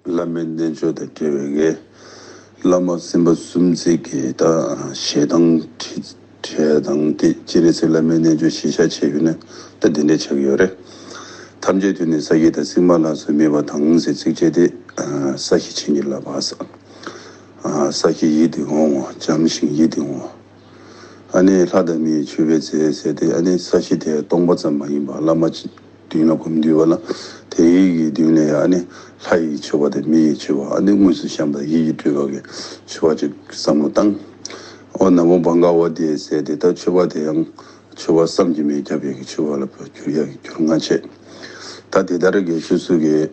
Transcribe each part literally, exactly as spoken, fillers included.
བླ་མའི་རྣལ་འབྱོར་དང་འབྲེལ་བའི་གི་བླ་མ་སེམས་དཔའ་གསུམ་བརྩེགས་ཀྱི་ད་ཞལ་ཐང་ཁྲིད་གྲལ་དང་དེ་སྤྱན་རས་གཟིགས་བླ་མའི་རྣལ་འབྱོར་གཞི་བཞག་བྱས་ཡོད་ན་ད་འདི་འདྲ་ཆགས་ཡོད་རེད། ཐམས་ཅད་དུས་ནས་ས་གཞི་དང་། སྲིད་མ་ལ་སོགས་མེད་པ་དང་ཟེར་ཚིགས་བཅད་དེ། ས་གཞི་བྱིན་གྱིས་བརླབས་པ། ས་གཞི་ཡིད་དུ་འོང་བ། བྱམས་ཤིང་ཡིད་དུ་འོང་བ། ཨ་ནི་ལྷ་དང་མི་ཡི་མཆོད་པའི་རྫས་ཟེར་ཏེ། ཨ་ནི་ས་གཞི་དེ་སྟོང་པ་ཙམ་མ་ཡིན་པར་བླ་མ་མདུན་ལ་སྒོམ་དུས་བ་ལ་དེའི་གི་མདུན་ལ་ཡང་ཨ་ནི་ལྷ་ཡི་མཆོད་པ་དང་མི་ཡི་མཆོད་པ། ཨ་ནི་དངོས་སུ་བཤམས་པ་ཡིད་ཀྱིས་སྤྲུལ་པ་གི་མཆོད་པ་ཅིག་བསམ་བློ་བཏང་། ཨོ་ན་མོ་བྷ་ག་ཝ་ཏི་ཟེར་ཏེ། ད་མཆོད་པ་དེ་ཡང་མཆོད་པ་བསམ་གྱིས་མི་ཁྱབ་པའི་གི་མཆོད་པ་ལ་གྱུར་ཡག་གི་རྒྱུར་མངའ་བྱས། ད་དེ་ལྟར་གྱི་ཆོས་སུ་གི་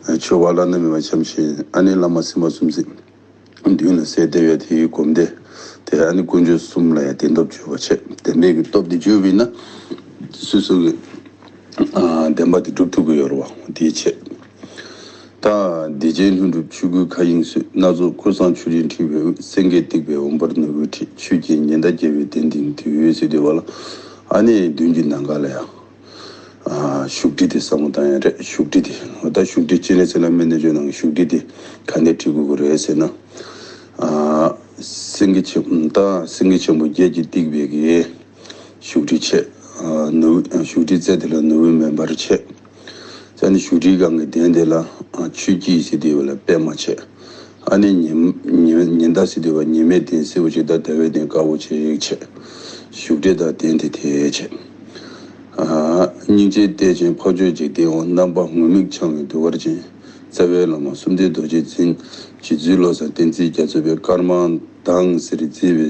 མཆོད་པ་བླ་ན་མེད་པ་བཤམས་ཤིང་། ཨ་ནི་བླ་མ་སེམས་དཔའ་གསུམ་བརྩེགས་མདུན་ལ་གསལ་བསྡད་ཡོད་དེའི་སྒོམ་བཟླས་དེ། ཨ་ནི་དཀོན་མཆོག་གསུམ་ལ་ཡང་བདེན་སྟོབས་བརྗོད་པ་བྱས། བདེན་པའི་གི་སྟོབས་དེ་བརྗོད་པས་ན་སོ་སོ་གི་བདེན་པ་དེ་སྒྲུབ་ཐུབ་ཀྱི་ཡོད་རེད་བ། དེའི་ཆེད་ད་བདེ་ཆེན་ལྷུན་གྲུབ་ཆོས་སྐུའི་མཁའ་དབྱིངས་སུ། སྣ་ཚོགས་འཁོར་བསངས་མཆོད་སྤྲིན་འཁྲིགས་པའི་དབུས། སེང་གེ་བཏེགས་པའི་འོད་འབར་ནོར་བུའི་ཁྲོད། ཆོས་ཀྱི་ཉི་ཟླ་རྒྱས་པའི་གདན་སྟེང་དུ་ཟེར་དུས་བ་ལ། ཨ་ནི་མདུན་གྱི་ནམ་མཁའ་ལ་ཡང་བཞུགས་ཁྲི་དེ་བསམ་བློ་བཏང་ཡ་རེད། བཞུགས་ཁྲི་དེ་ད་བཞུགས་ཁྲི་སྤྱན་རས་གཟིགས་བླ་མའི་རྣལ་འབྱོར་ནང་གི་བཞུགས་ཁྲི་དེ་ག་ནས་ཁྲིད་དགོས་ཀྱི་རེད་ཟེར་ན། སེང་གེ་ཆེན་ད་སེང་གེ་ཆེན་པོ་བརྒྱད་ཀྱིས་བཏེགས་པའི་གི་བཞུགས་ཁྲི་བྱས། ནོར་བུ་བཞུགས་ཁྲིའི་རྩེ་དེ་ལ་ནོར་བུའི་མེ་འབར་བྱས། ཨ་ནི་བཞུགས་ཁྲིའི་སྒང་གི་གདན་དེ་ལ་ཆོས་སྐྱིད་ཟེར་དུས་བ་ལ་པད་མ་བྱས། ཨ་ནི་ཉི་ཉི་ཉི་ཟླ་ཟེར་དུས་བ་ཉི་མའི་གདན་སེར་པོ་ཅིག་དང་ཟླ་བའི་གདན་དཀར་པོ་ཅིག་བྱས། བཞུགས་ཁྲི་དང་གདན་དེ་དེ་བྱས། སྙིང་རྗེའི་གཏེར་ཆེན་འཕགས་མཆོག་འཇིག་རྟེན་དབང་། རྣམ་པ་ངུར་སྨྲིག་འཆང་བའི་ཟློས་གར་ཅན། རྩ་བའི་བླ་མ་གསུམ་ལྡན་རྡོ་རྗེ་འཛིན། རྗེ་བཙུན་བློ་བཟང་བསྟན་འཛིན་རྒྱ་མཚོ་པའི། སྐར་མ་མདངས་སེར་མཛེས་པའི་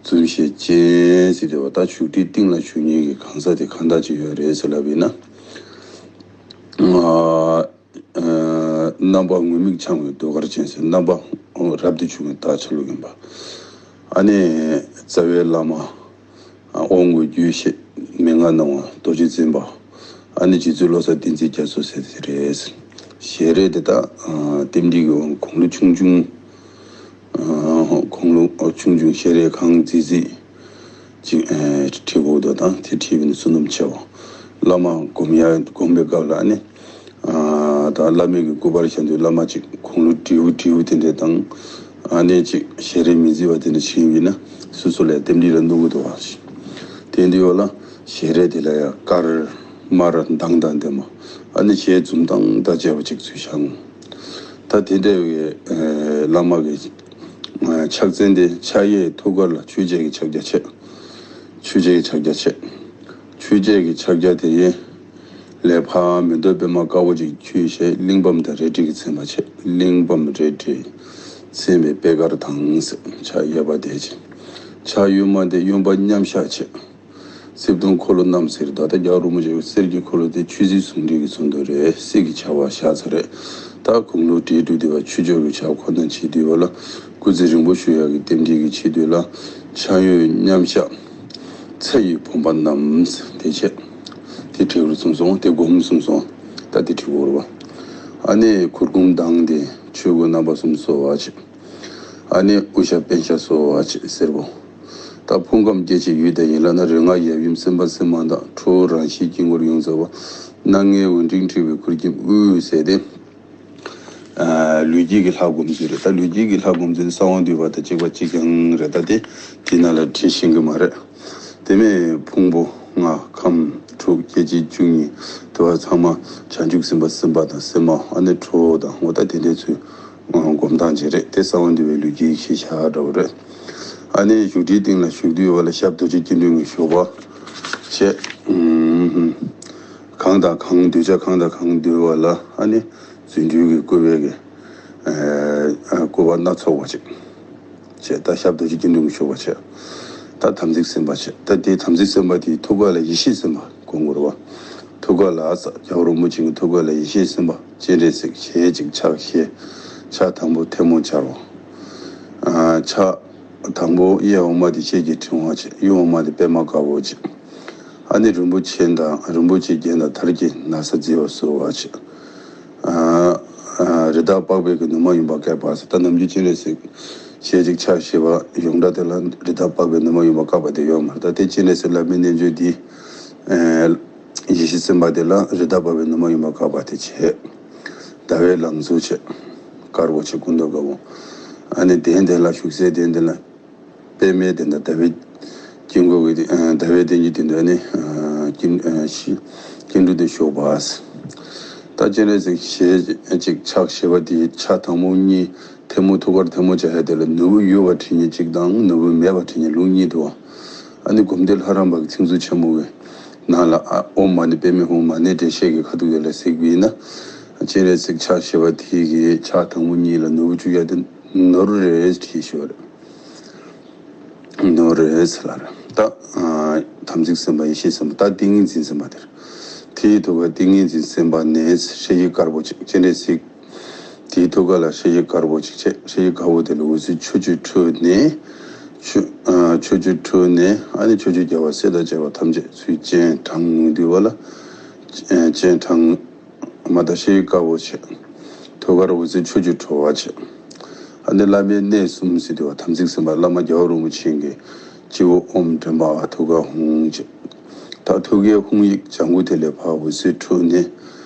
འཛུམ་ཞལ་ཅན་ཟེར་དུས་བ། ད་བཞུགས་ཁྲིའི་སྟེང་ལ་བཞུགས་མཁན་གྱི་གང་ཟག་དེ་གང་དག་ཅིག་ཡོད་རེད་ཟེར་ལབ་ཡིན་ན། རྣམ་པ་ངུར་སྨྲིག་འཆང་བའི་ཟློས་གར་ཅན་ཟེར། རྣམ་པ་རབ་ཏུ་བྱུང་བའི་བདག་ཆ་ལུགས་ཡིན་པ། ཨ་ནི་རྩ་བའི་བླ་མ་དབང་བསྐུར་རྒྱུད་བཤད་མན་ངག་གནང་བ་རྡོ་རྗེ་འཛིན་པ། ཨ་ནི་རྗེ་བཙུན་བློ་བཟང་བསྟན་འཛིན་རྒྱ་མཚོ་ཟེར་དེ་རེད། ཞལ་རས་དེ་དག་རྟེན་འབྲེལ་གྱི་དབང་དགུང་ལོ་ཆུང་ཆུང་། དགུང་ལོ་ཆུང་ཆུང་ཞལ་རས་གང་མཛེས་མཛེས་ཅིག་ཁྲིད་དགོས་འདུག་དང་དེ་ཁྲིད་པ་ནི་བསོད་ནམས་ཆེ་བ། བླ་མ་སྒོམ་ཡ་སྒོམ་པའི་སྐབས་ལ་ནི། ད་བླ་མའི་གི་སྐུ་པར་བཞག་དུས་བླ་མ་ཅིག་དགུང་ལོ་བགྲེས་པོ་བགྲེས་པོ་དེ་འདྲས་དང་། ཨ་ནི་ཅིག་ཞལ་རས་མི་མཛེས་པ་དེ་འདྲ་ཞིག་ཡིན་ན་སོ་སོ་ལ་རྟེན་འབྲེལ་ལ་གནོད་གི་འདུག་བ། དེ་འདི་བ་ལ་ཞལ་རས་དེ་ལ་ཡང་དཀར་དམར་མདངས་དང་ལྡན་པ། ཨ་ནི་ཞལ་འཛུམ་མདངས་དང་བཅས་པ་ཅིག་ཚུལ་བཞག་ད་དེ་འདྲ་བའི་བླ་མ་གི་ཕྱག་མཚན་དེ་ཕྱག་གཡས་ཐུགས་ཀ་ལ་ཆོས་འཆད་ཀྱི་ཕྱག་རྒྱ་བྱས། ཆོས་འཆད་ཀྱི་ཕྱག་རྒྱ་བྱས། ཆོས་འཆད་ཀྱི་ཕྱག་རྒྱ་དེ་ཡིན། ལས་ཕ་མེ་ཏོག་པད་མ་དཀར་པོ་ཅིག་འཁྱུད་བྱས། གླེགས་བམ་དང་རལ་གྲི་གིས་མཚན་པ་བྱས། གླེགས་བམ་རལ་གྲི་མཚན་པའི་པད་དཀར་དང་། ཕྱག་གཡས་པ་དེ་བྱས། ཕྱག་གཡོན་མ་དེ་གཡོན་པ་མཉམ་བཞག་བྱས། སིལ་སྡོང་འཁོར་ལོ་རྣམས་ཟེར། ད་ལྟ་རྒྱལ་བ་རིན་པོ་ཆེ་གི་གསེར་གྱི་འཁོར་ལོ་དེ་ཆོས་སྲིད་ཟུང་འབྲེལ་གྱི་ཚོགས་འདུ་རེད། སྲིད་ཀྱི་བྱ་བ་བཞག་ཚར་རེད། ད་དགུང་ལོ་བགྲེས་འགྲོ་དུས་བ་ཆོས་ཕྱོགས་ཀྱི་བྱ་བ་ཁོ་ན་བྱེད་དུས་བ་ལ་སྐུ་ཚེ་རིང་པོ་བཞུགས་ཡག་གི་རྟེན་འབྲེལ་གྱི་ཆེད་དུ་ལ་ཕྱག་གཡོན་མཉམ་བཞག་ཚེ་ཡི་བུམ་པ་བསྣམས་དེ་བྱས། དེ་བྲིས་རུ་གསུངས་སོང་། དེ་སྒོམ་གསུངས་སོང་། ད་དེ་བྲིས་དགོས་རེད་བ། ཨ་ནི་གུར་གུམ་མདངས་དེ་ཆོས་གོས་རྣམ་པ་གསུམ་གསོལ་བ་བྱས། ཨ་ནི་དབུ་ཞྭ་པད་ཞྭ་གསོལ་བ་བྱས་སེར་པོ། ད་ཕུང་ཁམས་སྐྱེ་མཆེད་ཡུལ་དང་ཡན་ལག་ན། རིགས་ལྔ་ཡབ་ཡུམ་སེམས་དཔའ་སེམས་མ་དང་། ཁྲོ་བོ་རང་བཞིན་དཀྱིལ་འཁོར་ཡོངས་རྫོགས་པ། སྣ་ལྔའི་འོད་འབྲིང་འཁྲིགས་པའི་ཁུར་ཁྱིམ་དབུས་ཟེར་ཏེ། ལུས་དཀྱིལ་གྱི་ལྷ་སྒོམ་ཚུལ་རེད། ད་ལུས་དཀྱིལ་གྱི་ལྷ་སྒོམ་ཚུལ་ནི་ས་དབང་འདུས་པ་དང་གཅིག་པ་གཅིག་རྐྱང་རེད། ད་དེ་དེ་ནང་ལ་བྲིས་ཤེས་ཀྱི་མ་རེད། དེ་མིན་ཕུང་པོ་ལྔ་ཁམས་དྲུག་སྐྱེ་མཆེད་བཅུ་གཉིས་དེ་བ་ཚང་མ་བྱང་ཆུབ་སེམས་དཔའ་སེམས་དཔའ་དང་སེམས་མ། ཨ་ནི་ཁྲོ་བོ་དང་འོ་ད་དེ་འདྲའི་ཚུལ་སྒོམ་སྟངས་ཅིག་རེད། དེ་ས་དབང་འདུས་པའི་ལུས་དཀྱིལ་གྱི་ཤེས་བྱ་འདྲ་བོ་རེད། ཨ་ནི་བཞུགས་ཁྲིའི་སྟེང་ལ་བཞུགས་དུས་བ་ལ་ཞབས་རྡོ་རྗེ་སྐྱིལ་ཀྲུང་གིས་བཞུགས་པ་བྱས། གང་དང་གང་འདུལ་བྱ་གང་དང་གང་འདུལ་བ་ལ་ཨ་ནི་རྫུ་འཕྲུལ་གྱི་བསྐུལ་བའི་གི་བསྐུལ་བ་སྣ་ཚོགས་པ་ཅིག་བྱས། ད་ཞབས་རྡོ་རྗེ་སྐྱིལ་ཀྲུང་གིས་བཞུགས་པ་བྱས། ད་དམ་ཚིག་སེམས་དཔའ་བྱས། ད་དེའི་དམ་ཚིག་སེམས་དཔའ་དེའི་ཐུགས་ཀ་ལ་ཡེ་ཤེས་སེམས་དཔའ་སྒོམ་དགོས་རེད་བ། ཐུགས་ཀ་ལ་ས་རྒྱལ་བ་རིན་པོ་ཆེ་གི་ཐུགས་ཀ་ལ་ཡེ་ཤེས་སེམས་དཔའ་སྤྱན་རས་གཟིགས་ཞལ་གཅིག་ཕྱག་བཞི། ཕྱག་དང་པོ་ཐལ་མོ་སྦྱར་བ། ཕྱག་དང་པོ་གཡས་འོག་མ་དེ་ཤེལ་གྱི་ཕྲེང་བ་བྱས། གཡོན་འོག་མ་དེ་པད་མ་དཀར་པོ་བྱས། ཨ་ནི་རིན་པོ་ཆེ་དང་རིན་པོ་ཆེ་རྒྱན་དང་དར་གྱི་ན་བཟའ་མཛེས་པ་གསོལ་བ་བྱས། རི་དྭགས་པགས་པའི་གི་ནུ་མ་ཡུམ་པ་བཀོད་པ་ཟེར། ད་ནམ་རྒྱུན་སྤྱན་རས་གཟིགས་ཞལ་གཅིག་ཕྱག་བཞི་པ་ཡོངས་གྲགས་དེ་ལ་རི་དྭགས་པགས་པའི་ནུ་མ་ཡུམ་པ་བཀོད་པ་དེ་ཡོད་མ་རེད། ད་དེ་སྤྱན་རས་གཟིགས་བླ་མའི་རྣལ་འབྱོར་འདི་ཡེ་ཤེས་སེམས་དཔའ་དེ་ལ་རི་དྭགས་པགས་པའི་ནུ་མ་ཡུམ་པ་བཀོད་པ་དེ་བྱས། ད་ བའི་ལང་ཚོ་བྱས། དཀར་པོ་བྱས་སྐུ་མདོག་དཀར་པོ། ཨ་ནི་གདན་དེ་ལ་བཞུགས་སའི་གདན་དེ་ལ། པདྨའི་གདན་དང་ཟླ་བའི་དཀྱིལ་འཁོར་གྱི་ཨ་ཟླ་བའི་གདན་གྱི་སྟེང་དུ་ཨ་ནི་ཨ་སྐྱིན་ཨ་ཤི་སྐྱིལ་ཀྲུང་དུ་བཞུགས་པ། ད་སྤྱན་རས་གཟིགས་ཞལ་གཅིག་ཕྱག་བཞི་པ་དེའི་ཕྱག་དང་པོ་གཉིས་ཐལ་མོ་ཐུགས་ཀར་ཐལ་མོ་སྦྱར་ཡ་དེ་ལ་ནོར་བུ་ཡུ་བ་བྲི་སྙིང་གཅིག་དང་ནོར་བུ་མེ་བ་བྲི་སྙིང་ལུགས་གཉིས་འདུག་བ། ཨ་ནི་སྒོམ་དེ་ལྷ་རམས་པ་གི་ཚིག་མཛོད་ཆེན་མོ་བའི་ནང་ལ་ཨ་ཨོཾ་མ་ཎི་པདྨེ་ཧཱུྃ་མ་ཎི་འགྲེལ་བཤད་ཀྱི་ཁ་ཐུག་དེ་ལ་གཟིགས་པ་ཡིན་ན། སྤྱན་རས་གཟིགས་ཕྱག་བཞི་པ་དེ་གི་ཕྱག་དང་པོ་གཉིས་ལ་ནོར་བུ་བཅུག་ཡ་དེ་ནོར་རེད་བྲིས་ཤོག་རེད། ནོར་རེད་ཟེར་ལ་རེད། ད་ཨ་དམ་ཚིག་སེམས་དཔའ་ཡེ་ཤེས་སེམས་དཔའ། ད་ཏིང་ངེ་འཛིན་སེམས་དཔའ་དེར། དེའི་ཐུགས་ཀར་ཏིང་ངེ་འཛིན་སེམས་དཔའ་ནས་ཧྲཱིཿདཀར་པོ་གཅིག་སྤྱན་རས་གཟིགས། དེའི་ཐུགས་ཀ་ལ་ཧྲཱིཿདཀར་པོ་གཅིག་བྱས། ཧྲཱིཿདཀར་པོ་དེ་ལ་འོད་ཟེར་ཆུ་སྐྱོད་འཕྲོས་ནས། ཆུ་ཨ་ཆུ་སྐྱོད་འཕྲོས་ནས་ཨ་ནི་ཆུ་སྐྱོད་རྒྱལ་བ་སྲས་དང་བཅས་པ་ཐམས་ཅད་ཚུར་སྤྱན་དྲངས་འདུས་པ་ལ། ཨ་སྤྱན་དྲངས། མ་ད་ཧྲཱིཿདཀར་པོ་བྱས། ཐུགས་ཀར་འོད་ཟེར་ཆུ་སྐྱོད་འཕྲོ་བ་བྱས། ཨ་ནི་བླ་མའི་གནས་གསུམ་ཟེར་དུས་བ་དམ་ཚིག་སེམས་དཔའ་བླ་མ་རྒྱལ་བ་རིན་པོ་ཆེ་གི་སྤྱི་བོ་ཨོཾ་དྲན་པ་ཐུགས་ཀར་ཧཱུྃ་བྱས། ད་ཐུགས་ཀའི་ཧཱུྃ་ཡིག་ལྗང་གུ་དེ་ལས་ཕར་འོད་ཟེར་འཕྲོས་ནས།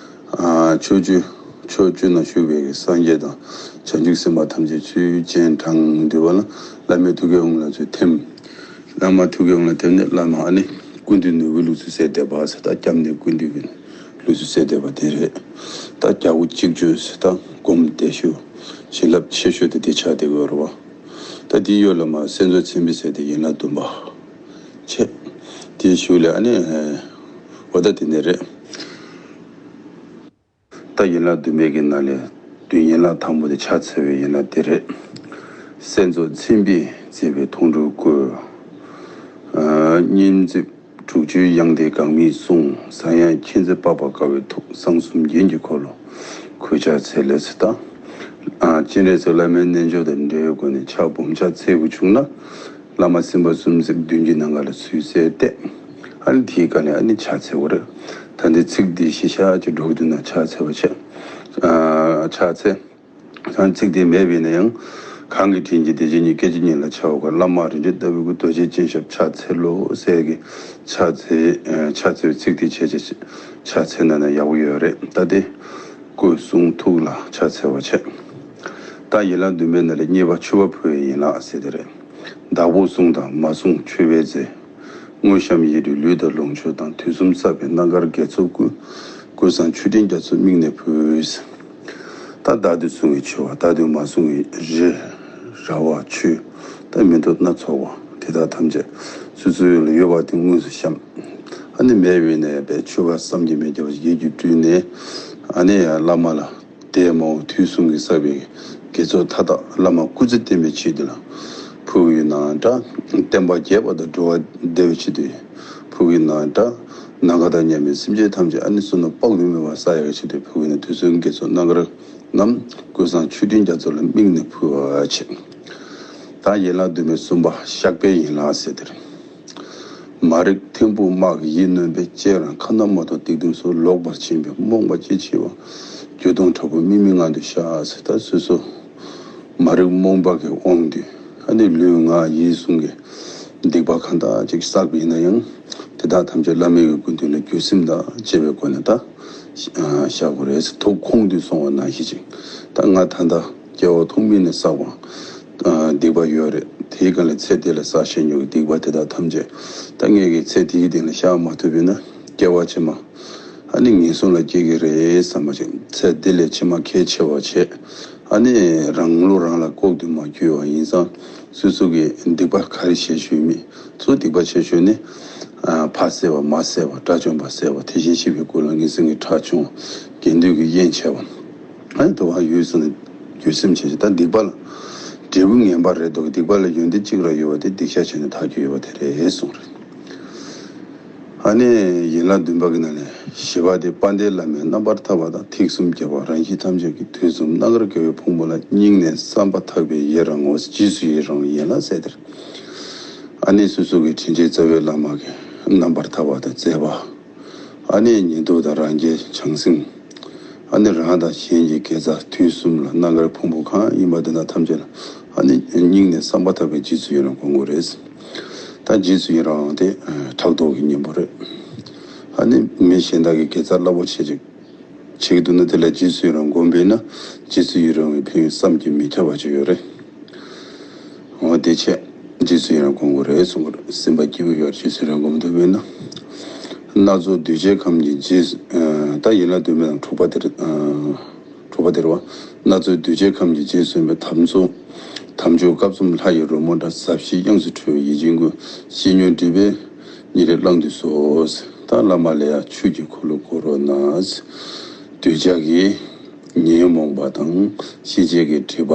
ཨ་ཕྱོགས་བཅུ་ཕྱོགས་བཅུ་ན་བཞུགས་པའི་སངས་རྒྱས་དང་བྱང་ཆུབ་སེམས་དཔའ་ཐམས་ཅད་ཚུར་སྤྱན་དྲངས་འདུས་པ་ལ། བླ་མའི་ཐུགས་ཀའི་ཧཱུྃ་ལ་ཚུར་ཐིམ། བླ་མ་ཐུགས་ཀའི་ཧཱུྃ་ལ་ཐིམ་ནས་བླ་མ་ཨ་ནི་ཀུན་འདུས་ནོར་བུའི་ལུགས་སུ་གསལ་བསྡད་པ་ཟེར། ད་སྐྱབས་གནས་ཀུན་འདུས་ཀྱི་ལུགས་སུ་གསལ་བསྡད་པ་དེ་རེད། ད་རྒྱལ་པོ་གཅིག་བརྗོད་ཟེར། ད་སྒོམ་བདེ་ཤོས་བྱིན་རླབས་ཆེ་ཤོས་དེ་དེ་ཆགས་བསྡད་ཀྱི་ཡོད་རེད་བ། ད་དེའི་གཡོན་ལ་མར་གསེར་མཛོད་ཚེམ་བུ་ཟེར་དེ་ཡན་ལག་བདུན་པ་བྱས། དེའི་གཞུག་ལ་ཨ་ནི་འོ་ད་དེ་ནས་རེད། ད་ཡན་ལག་བདུན་པའི་གི་ནང་ལས་བདུན། ཡན་ལག་དང་པོ་དེ་ཕྱག་འཚལ་བའི་ཡན་ལག་དེ་རེད། གསེར་མཛོད་ཚེམ་བུས་མཛེས་པའི་མཐོང་གྲོལ་བཀོད། ཨ་སྙེམས་བརྩེ་དྲུག་ཅུའི་དབྱངས་ལྡན་འགག་མེད་གསུང་། ཟང་ཡང་མཁྱེན་བརྩེ་དཔག་པ་དཀའ་བའི་ཐུགས། གསང་གསུམ་རྒྱན་གྱི་འཁོར་ལོ་བཀོད། ཕྱག་འཚལ་ལོ་ཟེར། ད་ཨ་སྤྱན་རས་གཟིགས་བླ་མའི་རྣལ་འབྱོར་དང་འབྲེལ་བའི་སྒོ་ནས་ཕྱག་སྦོམ་ཕྱག་འཚལ་དགོས་བྱུང་ན། བླ་མ་སེམས་དཔའ་གསུམ་ཚིག་བདུན་གྱི་ནང་ཁ་ལ་ཚུར་གསལ་བཏབ། ཨ་ནི་དེའི་སྒང་ནས་ཨ་ནི་ཕྱག་འཚལ་དགོས་རེད། ད་འདི་ཚིག་འདི་གཞི་བཞག་ཅིག་འགྲོ་གི་འདུག་ན་ཕྱག་འཚལ་བ་བྱས། ཨ་ཕྱག་འཚལ། ད་ཚིག་འདི་མེད་པ་ཡིན་ན་ཡང་། གང་གི་དྲིན་གྱིས་བདེ་ཆེན་གཉིས། སྐད་ཅིག་ཉིད་ལ་འཆར་བ་དགོས། བླ་མ་རིན་ཆེན་ལྟ་བུའི་སྐུ། རྡོ་རྗེ་སྤྱན་ཞབས་ཕྱག་འཚལ་ལོ་ཟེར་གི་ཕྱག་འཚལ། ཨ་ཕྱག་འཚལ་བའི་ཚིག་དེ་བྱས་བྱས་ཕྱག་འཚལ་ན་ན་ཡག་པོ་ཡོད་རེད། ད་དེ་སྐུ་གསུང་ཐུགས་ལ་ཕྱག་འཚལ་བ་བྱས། ད་ཡན་ལག་བདུན་པའི་ནང་ལས་གཉིས་པ་མཆོད་པ་ཕུལ་བའི་ཡན་ལག་ཟེར་དེ་རེད། བདག་པོས་བསྲུངས་དང་མ་བསྲུངས་མཆོད་པའི་རྫས། དངོས་བཤམས་ཡིད་སྤྲུལ་ལུས་དང་ལོངས་སྤྱོད་དང་། དུས་གསུམ་བསགས་པའི་རྣམ་དཀར་དགེ་ཚོགས་ཀུན། ཀུན་བཟང་མཆོད་སྤྲིན་རྒྱ་མཚོ་དམིགས་ནས་ཕུལ། ད་བདག་ཏུ་བཟུང་བའི་མཆོད་པ། བདག་ཏུ་མ་བཟུང་བའི་རི། ར་བ་ཆུ། ད་མེ་ཏོག་སྣ་ཚོགས་པ་དེ་དག་ཐམས་ཅད་སོ་སོའི་ཡོད་པ་དེ་དངོས་སུ་བཤམས། ཨ་ནི་མེད་པའི་ནས་པའི་མཆོད་པ་བསམ་གྱིས་མི་ཁྱབ་པ་ཡིད་ཀྱིས་སྤྲུལ་ནས། ཨ་ནི་བླ་མ་ལ་དེ་མ་འོངས་དུས་གསུམ་གྱི་བསགས་པའི་དགེ་ཚོགས་མཐའ་དག་བླ་མ་སྐུ་ཚེ་བརྟན་པའི་ཆེད་དུ་ལ་ཕུལ་བ་ཡིན་ནའང་འདྲ། བསྟན་པ་རྒྱས་པ་དང་འགྲོ་བ་བདེ་བའི་ཆེད་དུ་ཕུལ་བ་ཡིན་ནའང་འདྲ། ནམ་མཁའ་དང་མཉམ་པའི་སེམས་ཅན་ཐམས་ཅད་ཨ་ནི་བསོད་ནམས་དཔག་ཏུ་མེད་པ་བསགས་ཡག་གི་ཆེད་དུ་ཕུལ་བ་ཡིན་ན། དུས་གསུམ་དགེ་ཚོགས་རྣམ་དཀར་རྣམས་ཀུན་བཟང་མཆོད་སྤྲིན་རྒྱ་མཚོ་ལ་དམིགས་ནས་ཕུལ་བ་བྱས། ད་ཡན་ལག་བདུན་པའི་གསུམ་པ་བཤགས་པའི་ཡན་ལག་ཟེར་དེ་རེད། མ་རིག་ཐིམ་ཕུག་དམག་གིས་ཡིད་གནོན་པའི། ལྕེ་རང་ཁ་ན་མ་ཐོ་སྡིག་ལྡན་སོགས། ལོག་པར་ཕྱིན་པའི་རྨོངས་པ་ཅི་ཆེ་བ། འགྱོད་གདུང་དྲག་པོས་དམིགས་མེད་ངང་དུ་བཤགས་ཟེར། ད་སོ་སོ་མ་རིག་རྨོངས་པ་གི་དབང་གིས་ཨ་ནི་ལུས་ངག་ཡིད་གསུམ་གྱི་སྡིག་པ་གང་དག་ཅིག་བསགས་པ་ཡིན་ན་ཡང་། དེ་དག་ཐམས་ཅད་བླ་མའི་གི་སྐུ་མདུན་ལ་འགྱོད་སེམས་དང་བཅས་པའི་སྒོ་ནས་ད་བཤགས་དགོས་རེད། ཐུགས་ཁོང་དུ་སོང་བ་ནང་བཞིན་ཅིག་ད་ང་ད་ལྟ་སྐྱེ་བ་ཐོག་མེད་ནས་བསགས་པ་སྡིག་པ་ཡོད་རེད། དེའི་སྒང་ལ་ཚེ་འདི་ལ་བསགས་བཞིན་ཡོད་ཀྱི་སྡིག་པ་དེ་དག་ཐམས་ཅད་ད་ངས་ཀྱི་ཚེ་འདིའི་སྟེང་ལ་བཤགས་མ་ཐུབ་པ་ཡིན་ན། སྐྱེ་བ་ཕྱི་མ་ཨ་ནི་ངན་སོང་ལ་སྐྱེ་གི་རེད་བསམ་པ་ཅིག་ཚེ་འདི་ལས་ཕྱི་མ་གལ་ཆེ་བ་བྱས། ཨ་ནི་རང་བློ་རང་ལ་ལྐོག་ཏུ་མ་གྱུར་བ་ཡིན་ཙང་། སོ་སོ་གི་སྡིག་པ་ག་རེ་བྱས་བཞག་མེད། སོ་སོ་སྡིག་པ་བྱས་བཞག་ནི། ཨ་ཕ་བསད་པ་མ་བསད་པ། དགྲ་བཅོམ་པ་བསད་པ། དེ་བཞིན་གཤེགས་པའི་སྐུ་ལ་ངན་སེམས་ཀྱི་ཁྲག་ཕྱུང་། དགེ་འདུན་གྱི་དབྱེན་བྱས་པ། ཨ་ནི་དུ་བ་ཡོད་སོང་ནས་འགྱོད་སེམས་བྱས་བྱས། ད་སྡིག་པ་ལ་འབྲས་བུ་ངན་པ་རེད་འདུག་སྡིག་པ་ལ་ཡོན་ཏན་གཅིག་རང་ཡོད་པ་དེ་སྡིག་བཤགས་བྱས་ནས་ཐར་རྒྱུ་ཡོད་པ་དེ་རེད་གསུངས་རེད། ཨ་ནི་ཡན་ལག་བདུན་པ་གི་ནང་ནས་བཞི་པ་དེ་དཔལ་ལྡན་བླ་མའི་རྣམ་པར་ཐར་པ་དང་། ཐེག་གསུམ་རྒྱལ་བ་རང་བཞིན་ཐམས་ཅད་ཀྱི། དུས་གསུམ་རྣམ་དཀར་དགེ་བའི་ཕུང་པོ་ལ། སྙིང་ནས་བསམ་པ་ཐག་པས་ཡི་རང་ངོ་། རྗེས་སུ་ཡི་རང་ཡན་ལག་ཟེར་དེར། ཨ་ནི་སོ་སོ་གི་དྲིན་ཅན་རྩ་བའི་བླ་མ་གི་རྣམ་པར་ཐར་པ་དང་མཛད་པ། ཨ་ནི་ཉན་ཐོས་དང་རང་རྒྱལ་བྱང་སེམས། ཨ་ནི་རང་དང་གཞན་གྱི་དགེ་རྩ། དུས་གསུམ་ལ་རྣམ་དཀར་ཕུང་པོ་གང་ཡིན་པ་དེ་དག་ཐམས་ཅད་ལ་ཨ་ནི་སྙིང་ནས་བསམ་པ་ཐག་པས་རྗེས་སུ་ཡི་རང་དགོངས་དགོས་རེད། ད་རྗེས་སུ་ཡི་རང་དེ་ཕྲག་དོག་གི་གཉེན་པོ་རེད། ཨ་ནི་མི་གཞན་དག་གི་དགེ་རྩ་རླབས་པོ་ཆེ་ཅིག་བྱེད་ཀྱི་འདུག་ན། དེ་ལ་རྗེས་སུ་ཡི་རང་སྒོམ་པས་ན། རྗེས་སུ་ཡི་རང་བའི་ཕན་ཡོན་བསམ་གྱིས་མི་ཁྱབ་པ་ཅིག་ཡོད་རེད། འོ་དེ་བྱས། རྗེས་སུ་ཡི་རང་སྒོམ་དགོས་རེད་གསུང་གི་རེད། སེམས་པ་སྐྱིད་པོ་ཡོད། རྗེས་སུ་ཡི་རང་སྒོམ་ཐུབ་པས་ན། སྣ་ཚོགས་གདུལ་བྱའི་ཁམས་ཀྱི་རྗེས་སུ། ད་ཡན་ལག་བདུན་མའི་ནང་དྲུག་པ་དེ་རེད། དྲུག་པ་དེ་རེད་བ། སྣ་ཚོགས་གདུལ་བྱའི་ཁམས་ཀྱི་རྗེས་སུ་ཡོང་བའི་དམ་ཚོགས། དམ་ཆོས་སྐབས་གསུམ་ལྷ་ཡི་རོལ་མོ་འདྲ། ཟབ་ཞི་དབྱངས་སུ་འཁྲོལ་བའི་ཡིད་ཀྱི་མགོན། ཤེས་མྱོང་སྒྲིབ་པའི་ཉེར་ལེན་བླང་དུ་གསོལ། ད་བླ་མ་ལ་ཡང་ཆོས་ཀྱི་འཁོར་ལོ་བསྐོར་རོགས་གནང་། གདུལ་བྱ་གི་ཉོན་མོངས་པ་དང་ཤེས་བྱའི་གི་སྒྲིབ་པ་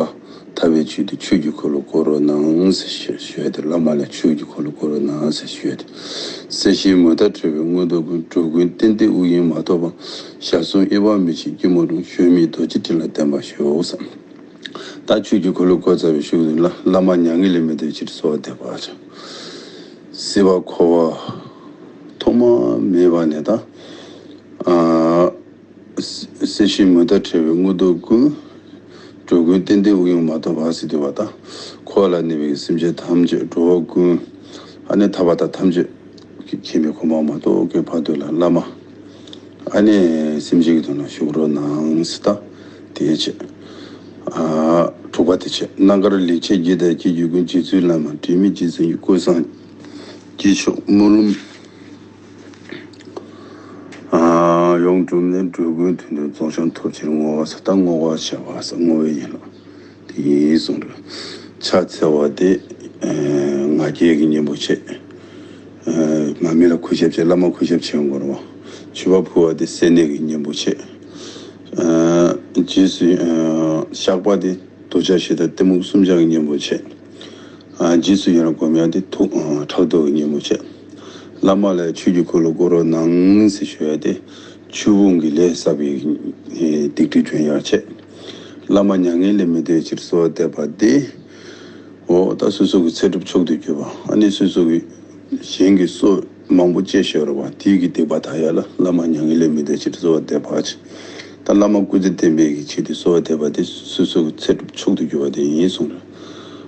ཐར་བའི་ཆེད་དུ་ཆོས་ཀྱི་འཁོར་ལོ་བསྐོར་རོགས་གནང་ཟེར་ཞུ་ཞུ་ཡ་དེ། བླ་མ་ལ་ཆོས་ཀྱི་འཁོར་ལོ་བསྐོར་རོགས་གནང་ཟེར་ཞུ་ཡ་དེ། སྲིད་ཞིའི་མུ་མཐའ་བྲལ་བའི་མངོན་རྟོགས་ཀུན། འགྲོ་ཀུན་གཏན་བདེ་དབུགས་དབྱུང་མ་ཐོབ་པ། ཞར་གསུམ་དབྱེ་བ་མི་ཕྱེད་སྐྱིལ་མོ་ཀྲུང་། གཞོལ་མེད་རྡོ་རྗེ་སྤྲིན་ལ་བརྟེན་པར་ཤོག་ཟེར། ད་ཆོས་ཀྱི་འཁོར་ལོ་བསྐོར་ཚར་བའི་གཞུག་ཏུ་ལ་བླ་མ་མྱ་ངན་ལས་མི་འདའ་བའི་ཕྱིར་གསོལ་བ་འདེབས་པ་བྱ། སྲིད་པ་འཁོར་བ་ཐོག་མ་མེད་པ་ནས་ད། ཨ། སྲིད་ཞིའི་མུ་མཐའ་བྲལ་བའི་མངོན་རྟོགས་ཀུན། འགྲོ་ཀུན་གཏན་བདེ་དབུགས་དབྱུང་མ་ཐོབ་པ་ཟེར་དུས་བ་ད། འཁོར་བ་ལ་གནས་པའི་སེམས་ཅན་ཐམས་ཅད་འགྲོ་བ་ཀུན། ཨ་ནི་ཐར་པ་དང་ཐམས་ཅད་མཁྱེན་པའི་གོ་འཕང་མ་ཐོབ་ཀྱི་བར་དུ་ལ་བླ་མ། ཨ་ནི་སེམས་ཅན་གྱི་དོན་ལ་བཞུགས་རོགས་གནང་ཟེར་ད། དེ་བྱས། ཨ། དྲུག་པ་དེ་བྱས། རྣམ་དཀར་ལེགས་བྱས་རྒྱུད་དང་བསྐྱེད་རྒྱུད་ཀུན། རྗེ་བཙུན་བླ་མ་དྲི་མེད་རྗེ་བཙུན་གྱི་སྐུ་གསུང་ཐུགས་མཆོག་སྨོན་ལམ། ཨ། ཡོངས་གྲུབ་ནས་འགྲོ་ཀུན་དོན་དུ་རྫོགས་བྱང་ཐོབ་ཕྱིར་བསྔོ་བ་ཟེར་ད། བསྔོ་བ་བྱ་བ་ཟེར་བསྔོ་བའི་ཡན་ལག་དེ་ཡིན་གསུངས་འདུག་ཕྱག་འཚལ་བ་དེ། ཨ། ང་རྒྱལ་གྱི་གཉེན་པོ་བྱས། ཨ། མར་མེ་ལ་གུས་ཞབས་བྱས། བླ་མ་གུས་ཞབས་བྱེད་དགོས་རེད་བ། མཆོད་པ་ཕུལ་བ་དེ་སེར་སྣའི་གི་གཉེན་པོ་བྱས། ཨ། རྗེས་སུ། ཨ། བཤགས་པ་དེ་འདོད་ཆགས་ཞེ་སྡང་གཏི་མུག་གསུམ་ཆར་གྱི་གཉེན་པོ་བྱས། ཨ། རྗེས་སུ་ཡི་རང་སྒོམ་ཡ་དེ་ཐུགས། ཨ། ཕྲག་དོག་གི་གཉེན་པོ་བྱས། བླ་མ་ལ་ཆོས་ཀྱི་འཁོར་ལོ་བསྐོར་རོགས་གནང་ཟེར་ཞུ་ཡ་དེ། ཆོས་སྤོང་གི་ལས་བསགས་པའི་སྡིག་སྒྲིབ་སྦྱོང་ཡ་བྱས། བླ་མ་མྱ་ངན་ལས་མི་འདའ་བའི་ཕྱིར་གསོལ་བ་འདེབས་པ་དེ། འོ་ད་སོ་སོ་གི་ཚེ་སྒྲུབ་མཆོག་ཏུ་གྱུར་པ། ཨ་ནི་སོ་སོ་གི་གཞན་གྱི་སྲོག་མང་པོ་བཅད་ཤོར་བ་དེའི་གི་སྡིག་པ་དག་ཡ་ལ་བླ་མ་མྱ་ངན་ལས་མི་འདའ་ཕྱིར་གསོལ་བ་འདེབས་པ་ཅི། ད་བླ་མ་སྐུ་ཚེ་བརྟན་པའི་གི་ཆེད་དུ་གསོལ་བ་འདེབས་པ་དེ་སོ་སོ་གི་ཚེ་སྒྲུབ་མཆོག་ཏུ་གྱུར་པ་དེ་ཡིན་གསུངས་རེད།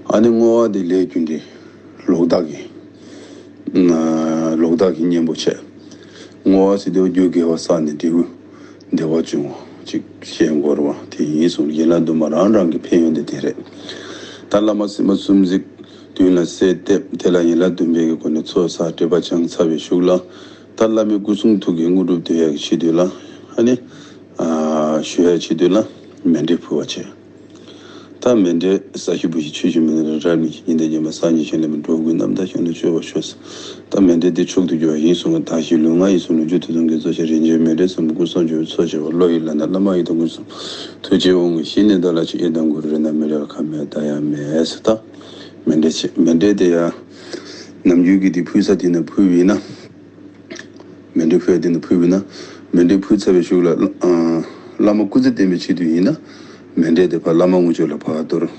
ཨ་ནི་བསྔོ་བ་དེ་ལས་རྒྱུ་འབྲས་ལོག་ལྟ་གི། ལོག་ལྟ་གི་གཉེན་པོ་བྱས། བསྔོ་བ་ཟེར་དུས་རྒྱུ་དགེ་བ་བསགས་ནས་འབྲས་བུ་བདེ་བ་འབྱུང་བ་ཅིག་ཤེས་དགོས་རེད་བ། དེ་ཡིན་སོང་ཡན་ལག་བདུན་མ་རང་རང་གི་ཕན་ཡོན་དེ་དེ་རེད། ད་བླ་མ་སེམས་དཔའ་སུམ་བརྩེགས་མདུན་ལ་གསལ་འདེབས། དེ་ལ་ཡན་ལག་བདུན་པའི་གི་སྒོ་ནས་ཚོགས་བསགས་འབྲེལ་པ་བྱང་ཚར་བའི་གཞུག་ལ། ད་བླ་མའི་སྐུ་གསུང་ཐུགས་ཀྱི་དངོས་གྲུབ་འདོད་ཡག་གི་ཆེད་དུ་ལ། ཨ་ནི། ཨ། ཞུ་ཡག་ཆེད་དུ་ལ་མཎྜལ་ཕུལ་བ་བྱས། ད་མཎྜལ་ས་གཞི་བུ་གཞི་ཆུ་གཞི་མི་ནི་རབ་མི་ཤེས་ཉི་ཟླ་ཉི་མ་སང་ཉིན་ཞིང་ལས་མི་འགྲོ་ཀུན་རྣམ་དག་ཞིང་དུ་སྤྱོད་པར་ཤོག་ཟེར། ད་མཎྜལ་འདི་མཆོག་ཏུ་གྱུར་པ་ཡིན་གསུངས་པ་དང་ཞིང་ལུས་ངག་ཡིད་གསུམ་ལུས་ཅི་ཐུབ་ཚང་གི་གཙོ་ཆེ་རིན་ཆེན་མཎྜལ་གསུམ་པོ་སྐུ་གསུང་ཆོས་ཚོགས་བཅས་པ་བློ་ཡི་ལག་ན་བླ་མ་ཡི་དམ་སྐུ་གསུམ་ཐུགས་རྗེའི་དབང་གིས་ཤེས་ནས་བདག་ལ་ཆོས་ཡི་དམ་གུ་རུ་རེ་ན་མི་རེ་བ་ཁ་མེད་ད་ཡང་མེད་ཟེར། ད་མཎྜལ་ཆེ་མཎྜལ་དེ་ཡང་ནམ་རྒྱུན་གྱི་དེ་ཕུལ་ས་དེ་ན་ཕུལ་བས་ན། མཎྜལ་ཕུལ་ཡ་དེ་ནི་ཕུལ་བས་ན། མཎྜལ་ཕུལ་ཚར་བའི་གཞུག་ལ། ཨ། བླ་མ་སྐུ་ཚེ་བརྟན་པའི་ཆེད་དུ་ཡིན་ན། མཎྜལ་དེ་ཕར་བླ་མ་དངུལ་ཆུ་ལ་ཕར་གཏོར།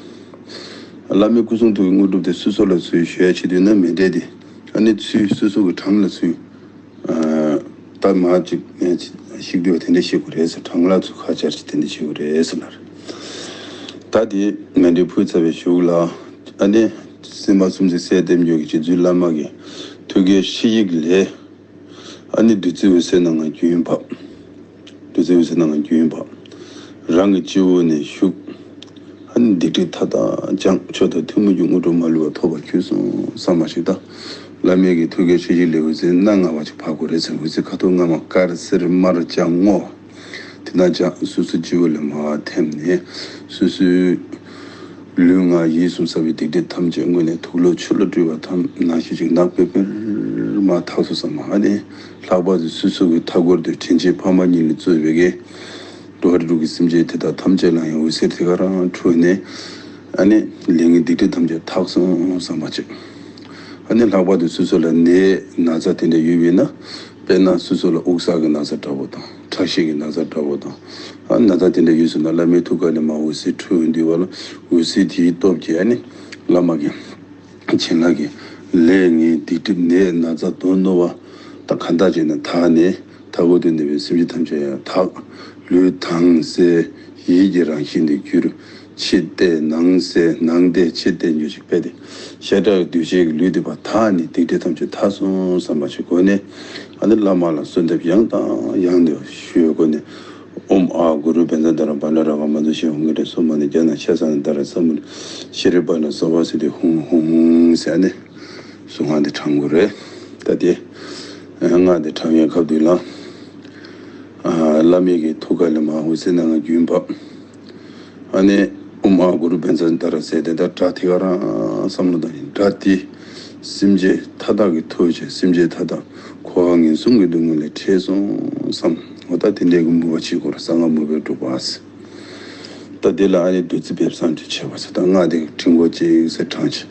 བླ་མའི་སྐུ་གསུང་ཐུགས་ཀྱི་དངོས་གྲུབ་དེ་སོ་སོ་ལ་ཚུར་ཞུ་ཡ་ཆེད་དུ་ཡིན་ན་མཎྜལ་དེ། ཨ་ནི་ཚུར་སོ་སོ་གི་བྲང་ལ་ཚུར། ཨ། ད་མ་ཅིག་ཞིག་དུས་དེ་འདྲ་ཞིག་དགོས་རེད་ཟེར། བྲང་ལ་ཚུར་ཁ་ཆར་ཅིག་དེ་འདྲ་ཞིག་དགོས་རེད་ཟེར་ལ། ད་དེ་མཎྜལ་ཕུལ་ཚར་བའི་གཞུག་ལ། ཨ་ནི་སེམས་དཔའ་སུམ་བརྩེགས་གསལ་འདེབས་འགྱུར་གྱི་རྗེ་བཙུན་བླ་མ་གི་ཐུགས་ཀའི་སྲིད་ཞིའི་ལས། ཨ་ནི་བདུད་རྩི་འོད་ཟེར་སྣ་ལྔ་རྒྱུན་བབས། བདུད་རྩི་འོད་ཟེར་སྣ་ལྔ་རྒྱུན་བབས། རང་གི་སྤྱི་བོ་ནས་ཞུགས། ཨ་ནི་སྡིག་སྒྲིབ་མཐའ་དག་སྦྱངས། མཆོག་དང་ཐུན་མོང་གི་དངོས་གྲུབ་མ་ལུས་པ་ཐོབ་པར་གྱུར་སོང་བསམ་པ་ཞིག་དང་། བླ་མའི་གི་ཐུགས་ཀའི་སྲིད་ཞིའི་ལས་འོད་ཟེར་སྣ་ལྔ་པ་ཅིག་བབས་དགོས་རེད་ཟེར། འོད་ཟེར་ཁ་དོག་ལྔ་མ་དཀར་སེར་དམར་ལྗང་སྔོ། དེ་ན་ཅང་སོ་སོའི་སྤྱི་བོ་ལ་མར་ཐིམ་ནས་སོ་སོའི་ལུས་ངག་ཡིད་གསུམ་གསང་བའི་སྡིག་སྒྲིབ་ཐམས་ཅད་སྔོན་ནས་དུག་ལོག་ཆུ་ལོག་བཀྲུས་པ་ཐམས་ནང་བཞིན་ཅིག་ནག་པེར་པེར་མར་དག་སོང་བསམ། ཨ་ནི་ལྷག་པར་དུ་སོ་སོ་གི་མཐའ་སྐོར་དུ་དྲིན་ཅན་ཕ་མ་གཉིས་ལས་གཙོས་པའི་གི་འགྲོ་བ་རིགས་དྲུག་གི་སེམས་ཅན་དེ་དག་ཐམས་ཅད་ལ་ཡང་འོད་ཟེར་དེ་ག་རང་འཕྲོས་ནས། ཨ་ནི་ལས་ངན་སྡིག་སྒྲིབ་ཐམས་ཅད་དག་སོང་བསམ་པ་ཅིག་ཨ་ནི་ལྷག་པར་དུ་སོ་སོ་ལ་ནད་ན་ཚ་དེ་འདྲ་ཡོད་པས་ན། དཔེར་ན་སོ་སོ་ལ་དབུགས་བསགས་ཀྱི་ན་ཚ་འདྲ་པོ་དང་། ཁྲག་ཤེད་ཀྱི་ན་ཚ་འདྲ་པོ་དང་། ཨ་ན་ཚ་དེ་འདྲ་ཡོད་ཟེར་ན་བླ་མའི་ཐུགས་ཀ་ནས་མར་འོད་ཟེར་འཕྲོས་འདུས་པ་ལ། འོད་ཟེར་དེའི་སྟོབས་ཀྱིས་ཨ་ནི་བླ་མ་གི་བྱིན་རླབས་ཀྱིས་ལས་ངན་སྡིག་སྒྲིབ་ནད་ན་ཚ་གདོན་གནོད་པ་ད་གང་དག་བྱས་ན་དག་ནས། མཐའ་འཁོར་དུ་གནས་པའི་སེམས་ཅན་ཐམས་ཅད་ཡང་དག་ལུས་དྭངས་གསལ་ཡིད་ཀྱི་རང་བཞིན་དུ་གྱུར། ཕྱི་བལྟས་ནང་གསལ། ནང་བལྟས་ཕྱི་བལྟས་འགྱུར་ཞིང་། དཔེ་དེ་བཤད་གྲྭ་གདུལ་བྱའི་ལུས་འདི་པ་དག་ནས་སྡིག་སྒྲིབ་ཐམས་ཅད་དག་སོང་བསམ་པ་ཞིག་སྒོ་ནས། ཨ་ནི་བླ་མ་ལ་གསོལ་འདེབས་ཡང་དང་ཡང་དུ་ཞུ་བའི་སྒོ་ནས། ཨོཾ་ཨཱཿུ་རུ་བཛྲ་དྷ་ར་པཱ་ཎ་ར་ག་མ་དྷུ་ཤི་ཧཱུྃ་གི་རེ་སོ་མ་ནི་ཛྙཱ་ན་ཤ་ས་ན་དྷ་ར་ས་མུ་ནི་ཤྲཱི་པཱ་ཎ་སརྦ་སིདྡྷི་ཧཱུྃ་ཧཱུྃ་ཟེར་ནས་གཟུངས་སྔགས་འདི་བགྲང་དགོས་རེད། ད་དེ་སྔགས་འདི་བགྲང་བའི་སྐབས་དུས་ལ་བླ་མའི་གི་ཐུགས་ཀ་ལས་མར་འོད་ཟེར་སྣ་ལྔ་རྒྱུན་བབས། ཨ་ནི་ཨོཾ་ཨཱཿུ་རུ་བཛྲ་དྷ་ར་ཟེར་དེ་ད་སྒྲ་དེ་ག་རང་བསམ་བློ་བཏང་ཡིན། སྒྲ་དེ་སེམས་ཅན་མཐའ་དག་གི་ཐུགས་རྗེ། སེམས་ཅན་མཐའ་དག་འཁོར་བ་ངན་གསུམ་གྱི་སྡུག་བསྔལ་ལས་ཁྲེལ་སོང་བསམ། འོ་ད་དེ་འདྲའི་གི་མོས་པ་བྱེད་དགོས་རེད། གསང་སྔགས་མོས་པས་སྒྲུབ་པ་ཟེར། ད་དེ་ལ་ཨ་ནི་བདུད་རྩི་འབེབས་སམ་ཅིག་བྱས་པ་ཟེར། ད་སྔགས་དེ་ཕྲེང་སྐོར་གཅིག་ཟེར་བགྲང་བྱས།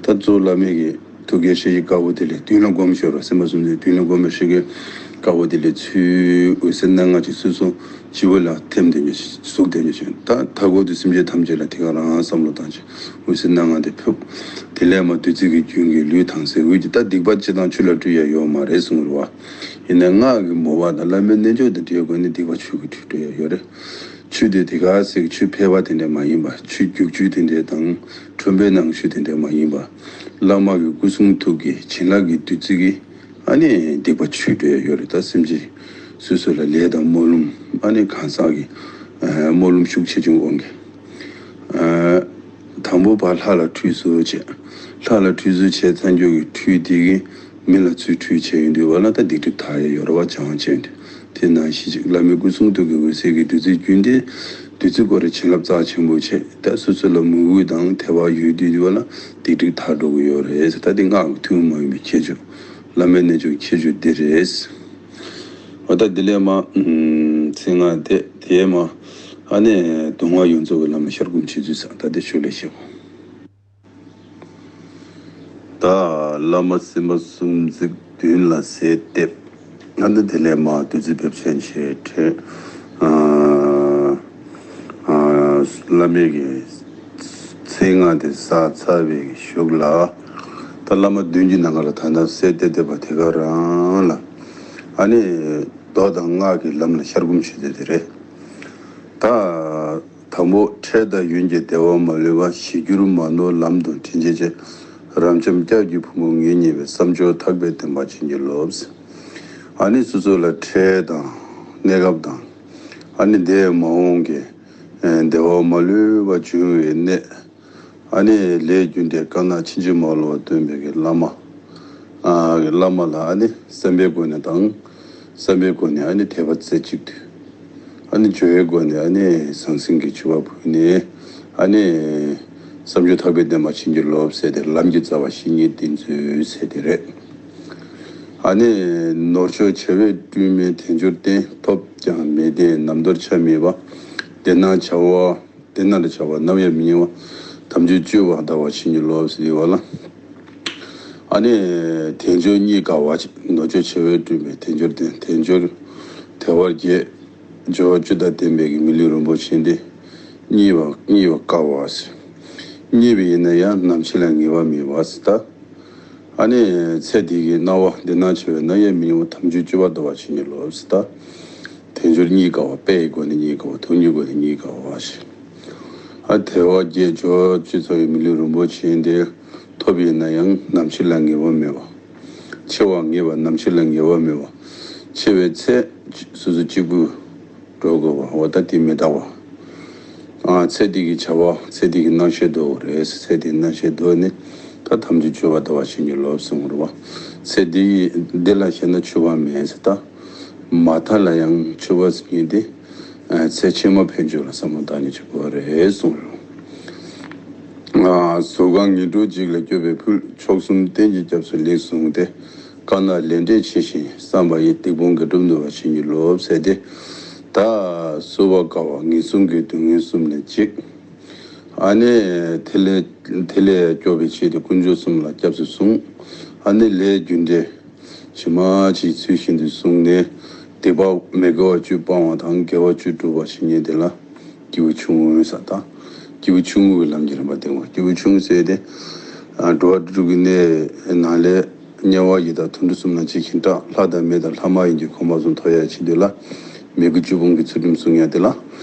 ད་གཙོ་བོ་བླ་མའི་གི་ཐུགས་ཀའི་ཧྲཱིཿདཀར་པོ་དེ་ལས་མདུན་ལ་བསྒོམ་ཤོག་ར། སེམས་པ་སུམ་ཅུ་མདུན་ལ་བསྒོམ་པའི་ཧྲཱིཿདཀར་པོ་དེ་ལས་ཚུར་འོད་ཟེར་སྣ་ལྔ་ཅིག་སོ་སོ་སྤྱི་བོ་ལ་ཐིམ་དེ་ཉིད་ཟུག་དེ་ཉིད་བྱོན། ད་མཐའ་འཁོར་དུ་སེམས་ཅན་ཐམས་ཅད་ལ་དེ་ག་རང་བསམ་བློ་བཏང་བྱས་འོད་ཟེར་སྣ་ལྔ་དེ་ཕུབ། དེ་ལས་མར་བདུད་རྩི་གི་རྒྱུན་གྱིས་ལུས་དྭངས་གསལ། འོད་ཀྱི་ད་སྡིག་པ་སྤྱིར་བཏང་ཆོས་ལ་སྤྲོད་ཡ་ཡོད་མ་རེད་གསུངས་རེད་བ། ཡིན་ན་སྔགས་ཀྱི་མོས་པ་དང་བླ་མའི་རྣལ་འབྱོར་དང་འབྲེལ་དགོས་ནས་སྡིག་པ་ཆོས་ཀྱི་སྤྲོད་ཡ་ཡོད་རེད། ཆོས་དེ་དེ་ག་ཟེར་གྱི་ཆོས་ཕལ་པ་དེ་འདྲ་མ་ཡིན་པ། ཆོས་རྒྱུག་ཆོས་དེ་འདྲ་དང་ཁྲོན་པའི་ནང་ཆོས་དེ་འདྲ་མ་ཡིན་པ། བླ་མ་གི་སྐུ་གསུང་ཐུགས་ཀྱི་བྱིན་རླབས་ཀྱི་བདུད་རྩི་གིས་ཨ་ནི་སྡིག་པ་ཆོས་སྤྲོད་ཡ་ཡོད་རེད། ད་སེམས་ཅན་སོ་སོ་ལ་ལས་དང་སྨོན་ལམ་ཨ་ནི་གང་ཟག་གི་སྨོན་ལམ་ཤུགས་ཆེ་ཆུང་དབང་གིས། དང་པོ་ཕར་ལྷ་ལ་ཁྲུས་གསོལ་བྱས། ལྷ་ལ་ཁྲུས་གསོལ་བྱས་ཚར་མགྱོགས་ཀྱི་ཁྲུས་དེ་གིས་མི་ལ་ཚུར་ཁྲུས་བྱས་ཡོང་དུས་བ་ལ་ད་སྡིག་སྒྲིབ་དག་ཡ་ཡོད་རེད་བ། བྱང་བ་ཅན་དུ་དེ་ནང་བཞིན་ཅིག་བླ་མའི་སྐུ་གསུང་ཐུགས་ཀྱི་འོད་ཟེར་གྱི་བདུད་རྩིའི་རྒྱུན་དེ་བདུད་རྩི་སྐོར་རའི་བྱིན་རླབས་རྩ་ཆེན་པོ་བྱས། ད་སོ་སོ་ལ་མོས་གུས་དང་དད་པ་ཡོད་དུས་དུས་བ་ལ་སྡིག་སྒྲིབ་དག་འགྲོ་གི་ཡོད་རེད། ད་དེ་སྔགས་ཀྱི་ཐུན་མོང་མ་ཡིན་པའི་ཁྱད་ཆོས། བླ་མའི་རྣལ་འབྱོར་ཁྱད་ཆོས་འདི་རེད། འོ་ད་འདི་ལས་མ། མཚན་སྔགས་དེ་དེས་མ། ཨ་ནི་མདོ་སྔགས་ཡོངས་རྫོགས་ཀྱི་བླ་མ་ཤར་སྒོམ་བྱེད་ཚུལ་ཟེར། ད་དེ་ཤུགས་ལས་ཤེས་དགོས། ད་བླ་མ་སེམས་དཔའ་གསུམ་བརྩེགས་མདུན་ལ་གཟས་འདེབས། ཨ་ནི་དེ་ལས་མ་བདུད་རྩི་འབེབས་ཆེན་བྱས་བྲལ། བླ་མའི་གི་མཚན་སྔགས་དེ་བསགས་ཚར་བའི་གཞུག་ལ། ད་བླ་མ་མདུན་གྱི་ནང་ལ་ད་ལྟ་གཟས་འདེབས་འདེབས་པ་དེ་ག་རང་ལ། ཨ་ནི་མདོ་དང་སྔགས་ཀྱི་ལམ་ལ་ཤར་སྒོམ་བྱེད་ཚུལ་དེ་རེད། ད། དང་པོ་འཕྲལ་དང་ཡུན་གྱི་བདེ་བ་མ་ལུས་པ། ཞི་འགྱུར་མ་ནོར་ལམ་དུ་དྲིན་ཆེན་བཅས། རབ་འབྱམས་སྐྱབས་ཀྱི་ཕུང་པོ་ངེས་རྙེད་པའི། བསམ་སྦྱོར་ཐག་པས་ལྡན་པ་བྱིན་གྱིས་རློབས། ཨ་ནི་སོ་སོ་ལ་འཕྲལ་དང་གནས་སྐབས་དང་། ཨ་ནི་འདས་མ་འོངས་ཀྱི་བདེ་བ་མ་ལུས་པ་འབྱུང་བའི་གནས། ཨ་ནི་ལས་རྒྱུ་འབྲས་དཀར་ནག་ཕྱིན་ཅི་མ་ལོག་པ་སྟོན་པའི་གི་བླ་མ། ཨ་བླ་མ་ལ་ཨ་ནི་བསམ་པའི་སྒོ་ནས་དང་། བསམ་པའི་སྒོ་ནས་ཨ་ནི་དད་པ་རྩེ་གཅིག་ཏུ། ཨ་ནི་སྦྱོར་བའི་སྒོ་ནས་ཨ་ནི་ཟང་ཟིང་གི་མཆོད་པ་ཕུལ་ནས། ཨ་ནི་བསམ་སྦྱོར་ཐག་པས་ལྡན་པ་བྱིན་གྱིས་རློབས་ཟེར་ཏེ་ལམ་གྱི་རྩ་བ་བཤེས་གཉེན་བསྟེན་ཚུལ་ཟེར་དེ་རེད། ཨ་ནི་ནོར་མཆོག་བྱ་བས་བསྐྲུན་མིན་དལ་འབྱོར་བསྟེན། ཐོབ་ཀྱང་མི་ལྡན་ནམ་དུར་ཆ་མེད་པ། དེ་ན་བྱ་བ། དེ་ན་ལ་བྱ་བ་ནམ་ཡང་མི་ཉེ་བ། དམ་ཆོས་སྤྱོད་པ་དག་པ་བྱིན་གྱིས་རློབས་ཟེར་བ་ལ། ཨ་ནི་དལ་འབྱོར་རྙེད་དཀའ་བ་ཅིག་ནོར་མཆོག་བྱ་བས་བསྐྲུན་པའི་དལ་འབྱོར་བསྟེན། དལ་འབྱོར་དལ་བ་བརྒྱད། འབྱོར་བ་བཅུ་དང་ལྡན་པའི་གི་མི་ལུས་རིན་པོ་ཆེ་འདི་རྙེད་པ་རྙེད་པ་དཀའ་བ་ཟེར། རྙེད་པ་ཡིན་ན་ཡང་ནམ་འཆི་ལ་ངེས་པ་མེད་པ་ཟེར་ད། ཨ་ནི་ཚེ་འདི་གི་སྣང་བ་འདི་སྣང་བྱེད་པའི་སྣང་ཡས་མི་ཉུང་བ་དམ་ཆོས་སྤྱོད་པ་འདུལ་བ་བྱིན་གྱིས་རློབས་ཟེར་ད། དལ་འབྱོར་རྙེད་དཀའ་བ། དཔལ་གྱི་སྒོ་ནས་རྙེད་དཀའ་བ། ཐུགས་རྙེད་སྒོ་ནས་རྙེད་དཀའ་བ་ཞེས། ཨ་དལ་བ་བརྒྱད་འབྱོར་བཅུ་ཚང་བའི་མི་ལུས་རིན་པོ་ཆེ་འདི་ཐོབ་ཡིན་ན་ཡང་ནམ་འཆི་ལ་ངེས་པ་མེད་པ། འཆི་བ་ངེས་པ། ནམ་འཆི་ལ་ངེས་པ་མེད་པ། འཆི་བའི་ཚེ་སོ་སོ་གཅིག་པུ། འགྲོ་དགོས་པ་འོ་ད་དེ་མི་རྟག་པ། ཨ་ཚེ་འདི་གི་བྱ་བ་ཚེ་འདི་གི་སྣང་ཤས་ལྡོག་རེད། ཚེ་འདི་སྣང་ཤས་ལྡོག་ནས་ད་དམ་ཆོས་སྤྱོད་པ་འདུལ་བ་བྱིན་གྱིས་རློབས་གསུངས་རེད་བ། ཚེ་འདི་ཡི་འདི་ལ་ཞེན་ན་འཆི་བ་མེད་ཟེར་ད། མ་མཐའ་ལ་ཡང་འཆི་བ་ཟེར་མཁན་དེ། ཨ་ཚེ་ཕྱི་མ་ཕན་ཆོད་ལ་བསམ་བློ་བཏང་ནས་བྱེད་དགོས་རེད་གསུངས་རེད། ཨ་གཟུགས་ཁམས་ངན་འགྲོ་འཇིག་ལ་སྐྱོབ་པའི་ཕུལ། མཆོག་གསུམ་རྟེན་གྱི་སྐྱབས་སུ་ལེགས་བཟུང་སྟེ། དཀར་ནག་ལས་འབྲས་ཆེ་ཞིང་བསམ་པ་ཡི། སྡིག་སྤོང་དགེ་སྒྲུབ་འདུལ་བ་བྱིན་གྱིས་རློབས་ཟེར་ཏེ། ད་གསོལ་བ་དཀའ་བ་ངན་གསུམ་གྱི་སྡུག་བསྔལ་གསུམ་ལས་གཅིག་ཨ་ནི་དེ་ལས་དེ་ལས་སྐྱོབ་པའི་ཆེད་དུ་དཀོན་མཆོག་གསུམ་ལ་སྐྱབས་སུ་སོང་། ཨ་ནི་ལས་རྒྱུ་འབྲས་ཇི་མ་ཇི་ཚུལ་བཞིན་དུ་བསྲུངས་ནས་སྡིག་པ་མི་དགེ་བ་བཅུ་སྤང་བ་དང་དགེ་བ་བཅུ་སྒྲུབ་པ་བྱེད་མཁན་དེ་ལ། སྐྱེས་བུ་ཆུང་ངུ་ཟེར་ད། སྐྱེས་བུ་ཆུང་ངུ་གི་ལམ་གྱི་རིམ་པ་བསྟན་དགོས། སྐྱེས་བུ་ཆུང་ངུ་ཟེར་ཏེ། ཨ་འགྲོ་བ་དྲུག་གི་གནས་ནང་ལས་དམྱལ་བ་ཡི་དྭགས་དུད་འགྲོ་གསུམ་ལ་གཅིག་ཞིང་སྐྲག་ལྷ་དང་མི་དང་ལྷ་མ་ཡིན་གྱི་གོ་འཕང་གསུམ་ཐོབ་ཡ་ཆེད་དུ་ལ། མི་དགེ་བཅུ་སྤོང་གི་ཚུལ་ཁྲིམས་སྲུང་ཡ་དེ་ལ།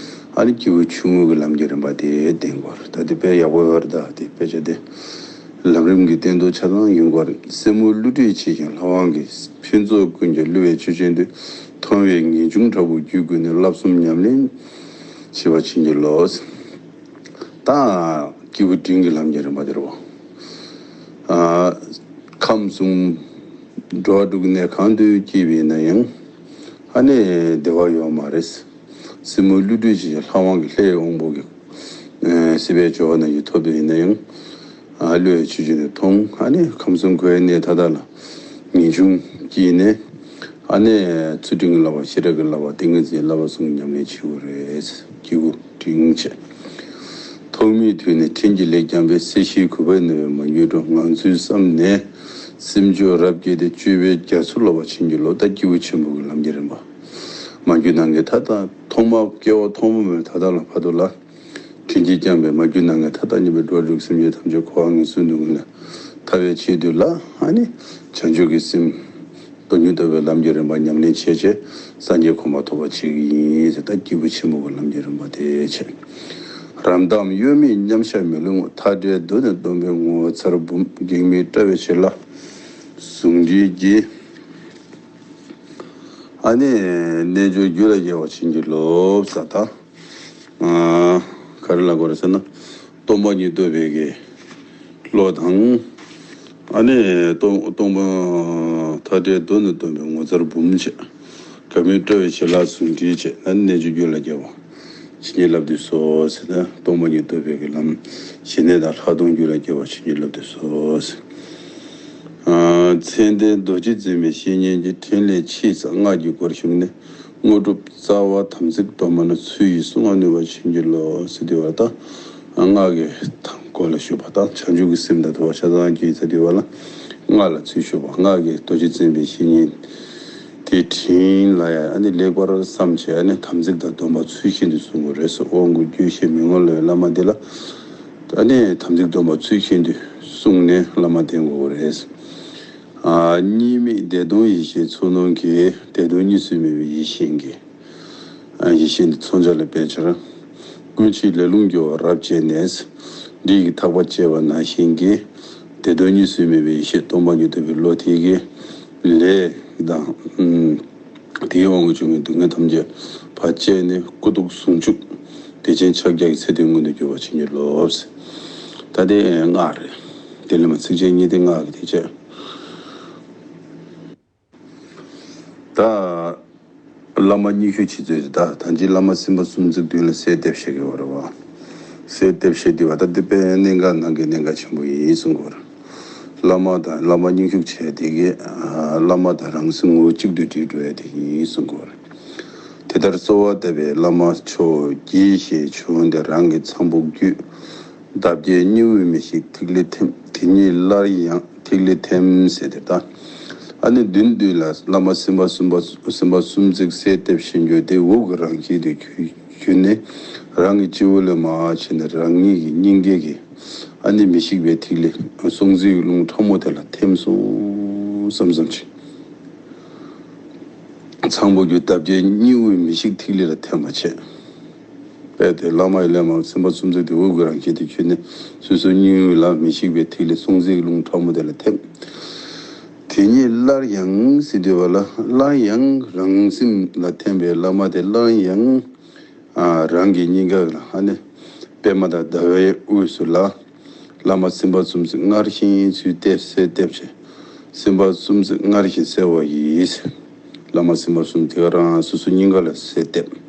ཨ་ནི་སྐྱེས་བུ་ཆུང་ངུ་གི་ལམ་གྱི་རིམ་པ་དེ་བསྟན་དགོས། ད་དེ་དཔེ་ཡག་པོ་ཡོད་རེད། ད་དེ་དཔེ་ཆ་དེ། ལམ་རིམ་གྱི་སྟེང་དུ་ཆ་ཚང་ཡོང་དགོས་རེད། སེན་མོ་བསླུ་བྲིད་ཆེ་ཞིང་ལྷ་དབང་གི། ཕུན་ཚོགས་ཀུན་གྱི་བསླུ་བའི་ཆུ་ཆེན་དུ། མཐོང་བའི་ངེས་འབྱུང་དྲག་པོ་རྒྱུད་བསྐུལ་ནས། བསླབ་གསུམ་ཉམས་ལེན་བྱེད་པར་བྱིན་གྱིས་རློབས། ད་སྐྱེས་བུ་འབྲིང་གི་ལམ་གྱི་རིམ་པ་དེ་རེད་བ། ཨ། ཁམས་གསུམ་འགྲོ་བ་དྲུག་གི་གནས་གང་དུ་སྐྱེས་པ་ཡིན་ན་ཡང་ཨ་ནི་བདེ་བ་ཡོད་མ་རེད། སྲིན་མོ་ཀླུ་སྒྲུབ་ཀྱི་ལྷ་དབང་གི་ལྷའི་དབང་པོ་གི་ཨ་སྲིད་པའི་འབྱོར་བ་ནང་བཞིན་ཐོབ་པ་ཡིན་ན་ཡང་། ཨ་བློས་ཆོས་ཅན་དུ་མཐོང་། ཨ་ནི་ཁམས་གསུམ་འཁོར་བའི་གནས་མཐའ་དག་ལ་ངེས་འབྱུང་སྐྱེས་ནས། ཨ་ནི་ཚུལ་ཁྲིམས་ཀྱི་བསླབ་པ། ཤེས་རབ་ཀྱི་བསླབ་པ། ཏིང་ངེ་འཛིན་བསླབ་པ་གསུམ་ཉམས་ལེན་བྱེད་དགོས་རེད། སྐྱེས་བུ་འབྲིང་བྱས། ཐོག་མའི་དུས་ནས་དྲིན་གྱིས་ལེགས་བསྐྱངས་པའི། སྲིད་ཞིའི་གུས་པས་མནོས་པའི་མ་གྱུར་སྒྲོན། ངང་ཚུལ་བསམ་ནས་སེམས་མཆོག་རབ་བསྐྱེད་དེ། སྤྱོད་པའི་རྒྱ་མཚོར་བསླབ་པར་བྱིན་གྱིས་རློབས། ད་སྐྱེས་བུ་ཆེན་པོ་གི་ལམ་གྱི་རིམ་པ། མ་གྱུར་ནམ་མཁའི་མཐའ་དག་ཐོག་མ་སྐྱེ་བ་ཐོག་མ་མེད་ད་ལྟ་ལ་བར་དུ་ལ། དྲིན་གྱིས་བསྐྱངས་པའི་མ་གྱུར་ནམ་མཁའི་མཐའ་དག་གཉིས་པའི་འགྲོ་བ་རིགས་སེམས་ཅན་ཐམས་ཅད་འཁོར་བ་ངན་སོང་དུ་ངུ་ལ་ཐར་བའི་ཆེད་དུ་ལ་ཨ་ནི་བྱང་ཆུབ་ཀྱི་སེམས་སྟོང་ཉིད་རྟོགས་པའི་ལམ་གྱི་རིམ་པ་ཉམས་ལེན་བྱས་བྱས་སངས་རྒྱས་གོ་འཕང་ཐོབ་པ་བྱེད་ཀྱི་ཡིན་ཟེར། ད་སྐྱེས་བུ་ཆེན་པོ་གི་ལམ་གྱི་རིམ་པ་དེ་བྱས། རང་དབང་གཡོ་མེད་མཉམ་གཞག་མི་བསླུ་ངོ་། མཐའ་བྲལ་གདོད་ནས་སྟོན་པའི་ངོ་མཚར་འབུམ། གེགས་མེད་དཔྲལ་བའི་བྱེ་ལ་ཟུང་འབྲེལ་གྱིས། ཨ་ནི་རྣལ་འབྱོར་རྒྱུད་ལ་སྐྱེ་བར་བྱིན་གྱིས་རློབས་ཟེར་ད། ཨ། ག་རེ་ལབ་དགོས་རེད་ཟེར་ན། སྟོང་པ་ཉིད་རྟོགས་པའི་གི་བློ་དང་། ཨ་ནི་སྟོང་སྟོང་པ་མཐའ་བྲལ་གདོད་ནས་སྟོན་པའི་ངོ་མཚར་འབུམ་བྱས། གེགས་མེད་དཔྲལ་བའི་བྱེ་ལ་ཟུང་འབྲེལ་བྱས། ཨ་ནི་རྣལ་འབྱོར་རྒྱུད་ལ་སྐྱེ་བར་བྱིན་གྱིས་བརླབ་ཏུ་གསོལ་ཟེར་ན། སྟོང་པ་ཉིད་རྟོགས་པའི་གི་ལམ་ཞི་གནས་དང་ལྷག་མཐོང་རྒྱུད་ལ་སྐྱེ་བར་བྱིན་གྱིས་བརླབ་ཏུ་གསོལ་ཟེར། ཨ། མཚན་ལྡན་རྡོ་རྗེ་འཛིན་པའི་བཤེས་གཉེན་གྱིས། ཕྲིན་ལས་ཕྱིས་སུ་སྔགས་ཀྱི་སྒོར་ཞུགས་ནས། དངོས་གྲུབ་རྩ་བ་དམ་ཚིག་སྡོམ་པ་ན། ཚུལ་བཞིན་བསྲུང་བར་ནུས་པར་བྱིན་གྱིས་རློབས་ཟེར་དུས་བ་ད། སྔགས་ཀྱི་སྒོ་ལ་ཞུགས་པ་དང་བྱང་ཆུབ་ཀྱི་སེམས་དང་ཐུག་པ་ཆ་ཚང་སྐྱེས་ཚར་དུས་བ་ལ་སྔགས་ལ་ཚུར་ཞུགས་པ། སྔགས་ཀྱི་རྡོ་རྗེ་འཛིན་པའི་བཤེས་གཉེན་དེ་དྲིན་ལ་ཡང་ཨ་ནི་ལེགས་པར་བསམ་བྱས། ཨ་ནི་དམ་ཚིག་དང་སྡོམ་པ་ཚུལ་བཞིན་དུ་བསྲུང་དགོས་རེད་ཟེར། དབང་བསྐུར་རྒྱུད་བཤད་མི་མངོན་སློབ་པའི་བླ་མ་དེ་ལ། ཨ་ནི་དམ་ཚིག་སྡོམ་པ་ཚུལ་བཞིན་དུ་བསྲུངས་ནས་བླ་མ་བསྟེན་དགོས་རེད། ཨ། གཉིས་མེད་བདེ་སྟོང་ཡེ་ཤེས་ཚོགས་རྣམས་ཀྱིས། བདེ་སྟོང་གཉིས་སུ་མེད་པའི་ཡེ་ཤེས་ཀྱིས། ཨ། ཡེ་ཤེས་འདི་མཚོན་བྱ་ལ་དཔེ་བྱས། ཀུན་གཞི་ལས་རླུང་རྒྱུ་བ་རབ་བཅད་ནས། འདྲེ་ཡི་ཐག་པ་བཅད་པ་ནང་བཞིན་གྱི། བདེ་སྟོང་གཉིས་སུ་མེད་པའི་ཡེ་ཤེས་སྟོང་པ་ཉིད་རྟོགས་པའི་བློ་དེ་གི་ལས་དང་། ཨུམ། དེའི་དབང་གིས་བྱུང་བའི་སྡུག་བསྔལ་ཐམས་ཅད་ཕར་བཅད་ནས་སྐུ་སྡུག་ཟུང་འཇུག་བདེ་ཆེན་ཕྱག་རྒྱ་ཡི་ཚེ་བདེ་མངོན་དུ་གྱུར་པར་བྱིན་གྱིས་རློབས། ད་དེ་སྔགས་རེད། དེ་ལས་མ་ཚིགས་བཅད་གཉིས་དེ་སྔགས་ཀྱི་དེ་བྱས། ད་བླ་མ་སྙན་ཞུ་བྱེད་ཚུལ་དེ། ད་ད་ཅི་བླ་མ་སེམས་དཔའ་སུམ་བརྩེགས་མདུན་ལ་གསལ་འདེབས་བཤད་ཀྱི་ཡོད་རེད་བ། གསལ་འདེབས་བཤད་དུས་བ་ད་འདི་དཔེ་གནད་འགག་ནང་གི་གནད་འགག་ཆེན་པོ་ཡིན་གསུང་གི་ཡོད་རེད། བླ་མ་དང་བླ་མ་སྙན་ཞུ་བྱས་དེ་གི་ཨ་བླ་མ་དང་རང་སེམས་ངོ་བོ་གཅིག་ཏུ་འདྲེས་འགྲོ་ཡ་དེ་ཡིན་གསུང་གི་ཡོད་རེད། དེ་ལྟར་གསོལ་བ་བཏབ་པས་བླ་མ་མཆོག་གྱིས་ཞེས་བྱུང་སྟེ་རང་གི་ཚངས་བུག་བརྒྱུད། འདབ་བརྒྱད་སྙིང་དབུས་མི་ཤིགས་ཐིག་ལེ་ཐིམ། དེ་ཉིད་སླར་ཡང་ཐིག་ལེ་ཐིམ་ཟེར་དེ་ལྟ། ཨ་ནི་མདུན་མདུན་ལ་བླ་མ་སེམས་དཔའ་སུམ་པ་སེམས་དཔའ་སུམ་བརྩེགས་གསལ་འདེབས་བྱེད་རྒྱུ་དེ་འུབ་ཀྱི་རང་བཞིན་དུ་གྱུར་ནས་རང་གི་སྤྱི་བོ་ལས་མར་བྱས་ནས་རང་ཉིད་ཀྱི་སྙིང་གའི་གི་ཨ་ནི་མི་ཤིགས་པའི་ཐིག་ལེ་སྲོག་རྩོལ་གྱི་རླུང་ཕྲ་མོ་དེ་ལ་ཐིམ་སོང་བསམ་བསམ་ཅིག་ཚངས་པ་གི་འདབ་བརྒྱད་སྙིང་དབུས་མི་ཤིགས་ཐིག་ལེ་ལ་ཐིམ་པ་བྱས། དཔེ་དེ་བླ་མ་ཡི་ལས་མར་སེམས་དཔའ་སུམ་བརྩེགས་དེ་འུབ་ཀྱི་རང་བཞིན་དུ་གྱུར་ནས་སོ་སོའི་སྙིང་དབུས་ལ་མི་ཤིགས་པའི་ཐིག་ལེ་སྲོག་རྩོལ་གྱི་རླུང་ཕྲ་མོ་དེ་ལ་ཐིམ། དེ་ཉིད་སླར་ཡང་ཟེར་དུས་བ་ལ་སླར་ཡང་རང་སེམས་ལ་ཐིམ་པའི་བླ་མ་དེ་སླར་ཡང་ཨ་རང་གི་སྙིང་ག་ལ་ཨ་ནི་པདྨ་དང་ཟླ་བའི་དབུས་སུ་ལ། བླ་མ་སེམས་དཔའ་སུམ་བརྩེགས་སྔར་བཞིན་ཚུལ་གསལ་འདེབས་བྱས། སེམས་དཔའ་སུམ་བརྩེགས་སྔར་བཞིན་གསལ་བ་ཡིས། བླ་མ་སེམས་དཔའ་སུམ་བརྩེགས་རང་སོ་སོ་སྙིང་ག་ལ་གསལ་འདེབས།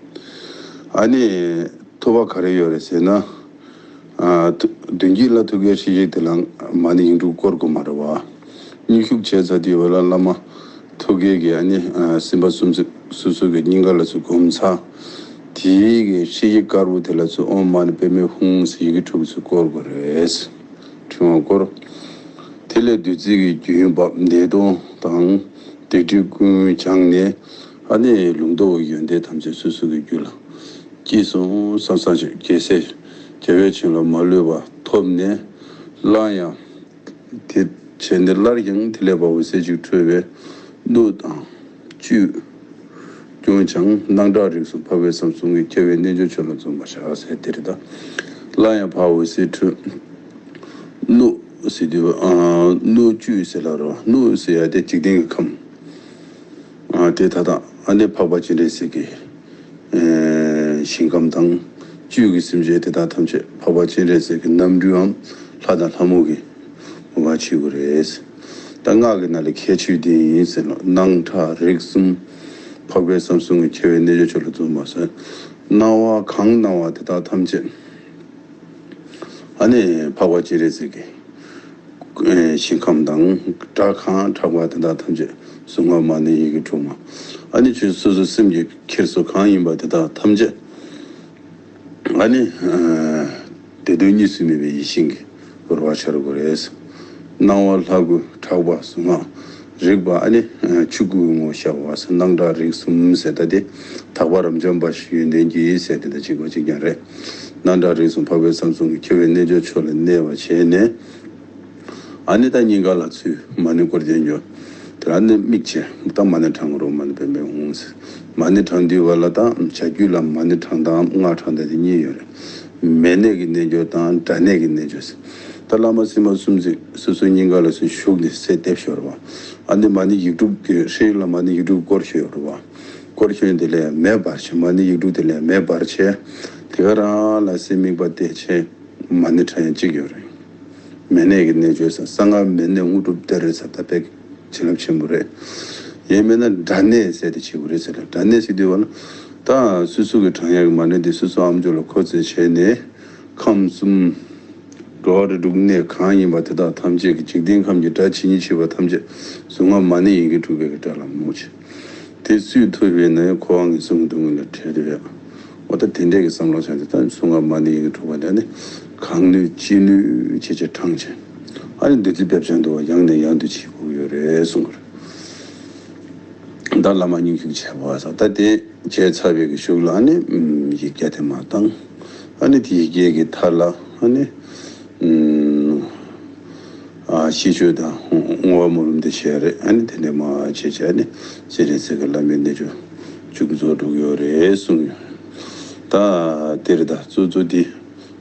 ཨ་ནི་ཐུབ་པ་ག་རེ་ཡོད་རེད་ཟེར་ན། ཨ་ཐུ་མདུན་བསྐྱེད་ལ་ཐུགས་ཀའི་སྲིད་ཞིའི་དེ་ལ་མ་ཎི་ཡིག་དྲུག་བསྐོར་དགོས་མ་རེད་བ། སྙན་ཞུ་བྱས་ཚར་དུས་བ་ལ་བླ་མ་ཐུགས་ཀའི་གི་ཨ་ནི་ཨ་སེམས་དཔའ་སུམ་བརྩེགས་སོ་སོ་གི་སྙིང་ག་ལ་ཚུར་བསྒོམ་ཚར། དེའི་གི་སྲིད་ཞི་དཀར་པོ་དེ་ལ་ཚུར་ཨོཾ་མ་ཎི་པདྨེ་ཧཱུྃ་ཟེར་ཡི་གེ་དྲུག་ཚུར་བསྐོར་དགོས་རེད། ཕྲེང་བ་བསྐོར། དེ་ལས་བདུད་རྩི་གི་རྒྱུན་བབས། བདེ་སྟོང་དང་སྡིག་སྒྲིབ་ཀུན་སྦྱངས་ནས་ཨ་ནི་ལུང་རྟོགས་ཡོན་ཏན་ཐམས་ཅད་སོ་སོ་གི་རྒྱུད་ལ་སྐྱེས་སོང་བསམ་བསམ་ཞིག་རྒྱལ་སྲས་རྒྱལ་བའི་བྱིན་རླབས་མ་ལུས་པ་ཐོབ་ནས་སླར་ཡང་དེ་བྱས་ནས་སླར་ཡང་དེ་ལས་འོད་ཟེར་གཅིག་འཕྲོས་པས་གནུབས་དང་བཅུད་ཀྱང་སྦྱངས། སྣང་གྲགས་རིགས་གསུམ་འཕགས་པའི་ས་གསུང་གི་ཁྱབ་པའི་རྣལ་འབྱོར་ཆོས་ལ་འཛོམས་པར་བྱ་ཟེར་དེ་རེད་ད། སླར་ཡང་ཕར་འོད་ཟེར་འཕྲོས། གནུབས་ཟེར་དུས་ཨ་གནུབས་བཅུད་ཟེར་ལ་རོ། གནུབས་ཟེར་ཡ་དེ་འཇིག་རྟེན་གྱི་ཁམས། ཨ་དེ་ད་ལྟ་ ཨ་ནི་འཕགས་པ་སྤྱན་རས་གཟིགས་ཀྱི་ཨེ་ཞིང་ཁམས་དང་བཅུད་ཀྱི་སེམས་ཅན་དེ་དག་ཐམས་ཅད་འཕགས་པ་སྤྱན་རས་གཟིགས་ཀྱི་རྣམ་སྤྲུལ་འམ་ལྷ་དང་ལྷ་མོ་གི་མུ་ག་བྱེད་དགོས་རེད། ད་སྔགས་ཀྱི་ནང་ལ་ཁྱད་ཆོས་འདི་ཡིན་ཟེར་ལ། སྣང་གྲགས་རེག་གསུམ་འཕགས་པའི་ས་གསུམ་གྱི་ཁྱད་པར་རྣལ་འབྱོར་མཆོག་ལ་འཛོམས་པ་ཟེར། སྣང་བ་གང་སྣང་བ་དེ་དག་ཐམས་ཅད་ཨ་ནི་འཕགས་པ་སྤྱན་རས་གཟིགས་ཀྱི་ཨེ་ཞིང་ཁམས་དང་། སྒྲ་གང་གྲགས་པ་དེ་དག་ཐམས་ཅད་གཟུངས་སྔགས་མ་ཎི་ཡི་གེ་དྲུག་མ། ཨ་ནི་ཆོས་སོ་སོ་སེམས་ཀྱི་འཁྱེར་སོ་གང་ཡིན་པ་དེ་དག་ཐམས་ཅད་ཨ་ནི་ཨ་བདེ་སྟོང་གཉིས་སུ་མེད་པའི་ཡེ་ཤེས་ཀྱི་རོལ་པ་ཤར་དགོས་རེད། སྣང་བ་ལྷ་སྐུ་གྲགས་པ་གཟུངས་སྔགས་རེག་པ་ཨ་ནི་ཨ་ཆོས་སྐུ་ངོ་ཤར་བ་ཟེར། སྣང་གྲགས་རེག་གསུམ་ཟེར། ད་དེ་དག་པ་རབ་འབྱམས་པ་ཡོན་ཏན་གྱི་ཟེར་དེ་འདྲ་གཅིག་པ་གཅིག་རྐྱང་རེད། སྣང་གྲགས་རེག་གསུམ་འཕགས་པའི་ས་གསུམ་གྱི་ཁྱད་པར་རྣལ་འབྱོར་མཆོག་ལ་གནས་པ་བྱས་ནས། ཨ་ནི་ད་སྙིང་ག་ལ་ཚུར་མ་ཎི་སྐོར་རྒྱན་ཡོད། དེ་ལ་ནི་དམིགས་བྱས་ད་མ་ཎི་བགྲང་རོགས། མ་ཎི་པདྨེ་ཧཱུྃ་ཟེར། མ་ཎི་བགྲང་དུས་བ་ལ་ད་བྱ་རྒྱུད་ལ་མ་ཎི་བགྲང་སྟངས་སྔགས་བགྲང་སྟངས་དེ་གཉིས་ཡོད་རེད། མེ་ནད་ཀྱི་རྣལ་འབྱོར་དང་སྒྲ་ནད་ཀྱི་རྣལ་འབྱོར་ཟེར། ད་བླ་མ་སེམས་དཔའ་གསུམ་ཚིག་སོ་སོའི་སྙིང་ག་ལ་ཚུར་ཞུགས་ནས་གསལ་འདེབས་ཤོར་བ། ཨ་ནི་མ་ཎི་ཡིག་དྲུག་གི་ཧྲིལ་ལ་མ་ཎི་ཡིག་དྲུག་སྐོར་ཤོད་ཡོད་རེད་བ། སྐོར་ཤོད་དེ་ལས་མེ་འབར་བྱས། མ་ཎི་ཡིག་དྲུག་དེ་ལས་མེ་འབར་བྱས། དེ་ག་རང་ལ་སེམས་དམིགས་པ་གཏད་བྱས། མ་ཎི་བགྲང་ཡ་གཅིག་ཡོད་རེད། མེ་ནད་ཀྱི་རྣལ་འབྱོར་ཟེར། གསང་སྔགས་མེ་ནད་དངོས་གྲུབ་སྟེར་རེད་ཟེར། ད་དཔེ་བྱིན་རླབས་ཆེན་པོ་རེད། ཡང་མིན་ན་སྒྲ་ནད་ཟེར་དེ་བྱེད་དགོས་རེད་ཟེར་ལ། སྒྲ་ནད་ཟེར་དུས་བ་ལ་ད་སོ་སོ་གི་བགྲང་ཡ་གི་མ་ཎི་དེ་སོ་སོ་ཨམ་ཅོག་ལ་མཁོ་ཚད་བྱས་ནས་ཁམས་གསུམ་འགྲོ་བ་རིགས་དྲུག་གནས་གང་ཡིན་པ་དེ་དག་ཐམས་ཅད་ཀྱི་འཇིག་རྟེན་ཁམས་ཀྱི་སྒྲ་ཇི་སྙེད་མཆིས་པ་ཐམས་ཅད་གཟུངས་སྔགས་མ་ཎི་ཡི་གེ་དྲུག་པའི་གི་སྒྲ་ལ་མོས་བྱས། དེ་སུས་ཐོས་པས་ན་ཡང་འཁོར་བ་ངན་སོང་གི་སྡུག་བསྔལ་ལས་བྲལ་འདོད་ཡ། འོ་ད་དེ་འདྲས་ཀྱི་བསམ་བློ་བྱས་ཏེ་ད་གཟུངས་སྔགས་མ་ཎི་ཡི་གེ་དྲུག་པ་དེ་ནི་གང་ནུས་ཅི་ནུས་བྱས་བྱས་བགྲང་བྱས། ཨ་ནི་བདུད་རྩི་སྦས་བྱང་དུ་བ་ཡང་ནས་ཡང་དུ་བྱེད་དགོས་ཀྱི་ཡོད་རེད་གསུངས་པ་རེད། ད་བླ་མ་སྙན་ཞུ་བྱས་པ་ས་ད་དེ་བྱས་ཚར་བའི་གི་གཞུག་ལ་ཨ་ནི་ཡིག་བརྒྱ་དེ་མར་བཏང་། ཨ་ནི་དེ་ཡིག་བརྒྱའི་གི་མཐའ་ལ་ཨ་ནི། ཨ་ཤིས་བརྗོད་དང་བསྔོ་བ་སྨོན་ལམ་དེ་བྱས་རེད། ཨ་ནི་དེ་འདྲ་མ་བྱས་བྱས་ཨ་ནི་སྤྱན་རས་གཟིགས་ཀྱི་བླ་མའི་རྣལ་འབྱོར་མཇུག་རྫོགས་འགྲོ་གི་ཡོད་རེད་གསུངས་ཡོད། ད་དེ་རེད། ད་གཙོ་གཙོ་དེ་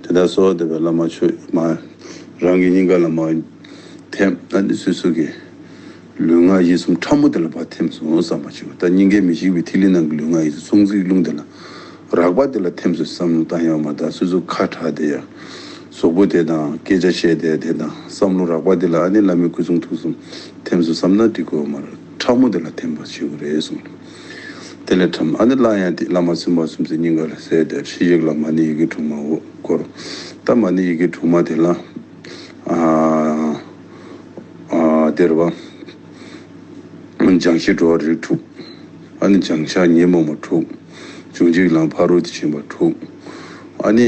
དེ་ལྟར་གསོལ་བ་འདེབས་པའི་བླ་མ་མཆོད་མ་རང་གི་སྙིང་ག་ལ་མ་འཐེན། ཨ་ནི་སོ་སོ་གི་ལུས་ངག་ཡིད་གསུམ་ཕྲ་མོ་དེ་ལ་ཕར་འཐེན་སོང་བསམ་པ་བྱེད་དགོས། ད་སྙིང་གའི་མི་ཤིགས་པའི་ཐིག་ལེ་ནང་གི་ལུས་ངག་ཡིད་གསུམ་ཚོང་རྩིས་རླུང་དེ་ལ་རགས་པ་དེ་ལ་འཐེན་སོང་བསམ་བློ་བཏང་ཡོད་མ་གཏོགས་སོ་སོ་ཁ་གྲགས་དེ་ཡང་གཟུགས་པོ་དེ་དང་སྐད་ཆ་བཤད་དེ་དེ་དང་བསམ་བློ་རགས་པ་དེ་ལ་ཨ་ནི་བླ་མའི་སྐུ་གསུང་ཐུགས་གསུམ་འཐེན་སོང་བསམ་ན་འགྲིག་གི་ཡོད་མ་རེད། ཕྲ་མོ་དེ་ལ་འཐེན་པ་བྱེད་དགོས་རེད་གསུངས། དེ་ལས་ཕྲ་མོ་ཨ་ནི་སླར་ཡང་དེ་བླ་མ་སེམས་དཔའ་གསུམ་ཚེ་སྙིང་ག་ལ་གསལ་དེ་ཧྲིལ་ཡིག་ལ་མ་ཎི་ཡི་གེ་དྲུག་མ་འོ་སྐོར། ད་མ་ཎི་ཡི་གེ་དྲུག་མ་དེ་ལ། ཨ་ཨ་དེར་བ། སྦྱང་གཞི་འགྲོ་བ་རིགས་དྲུག་ཨ་ནི་སྦྱང་བྱ་ཉོན་མོངས་པ་དྲུག་འབྱུང་འཇིག་ལམ་ཕ་རོལ་ཏུ་ཕྱིན་པ་དྲུག་ཨ་ནི་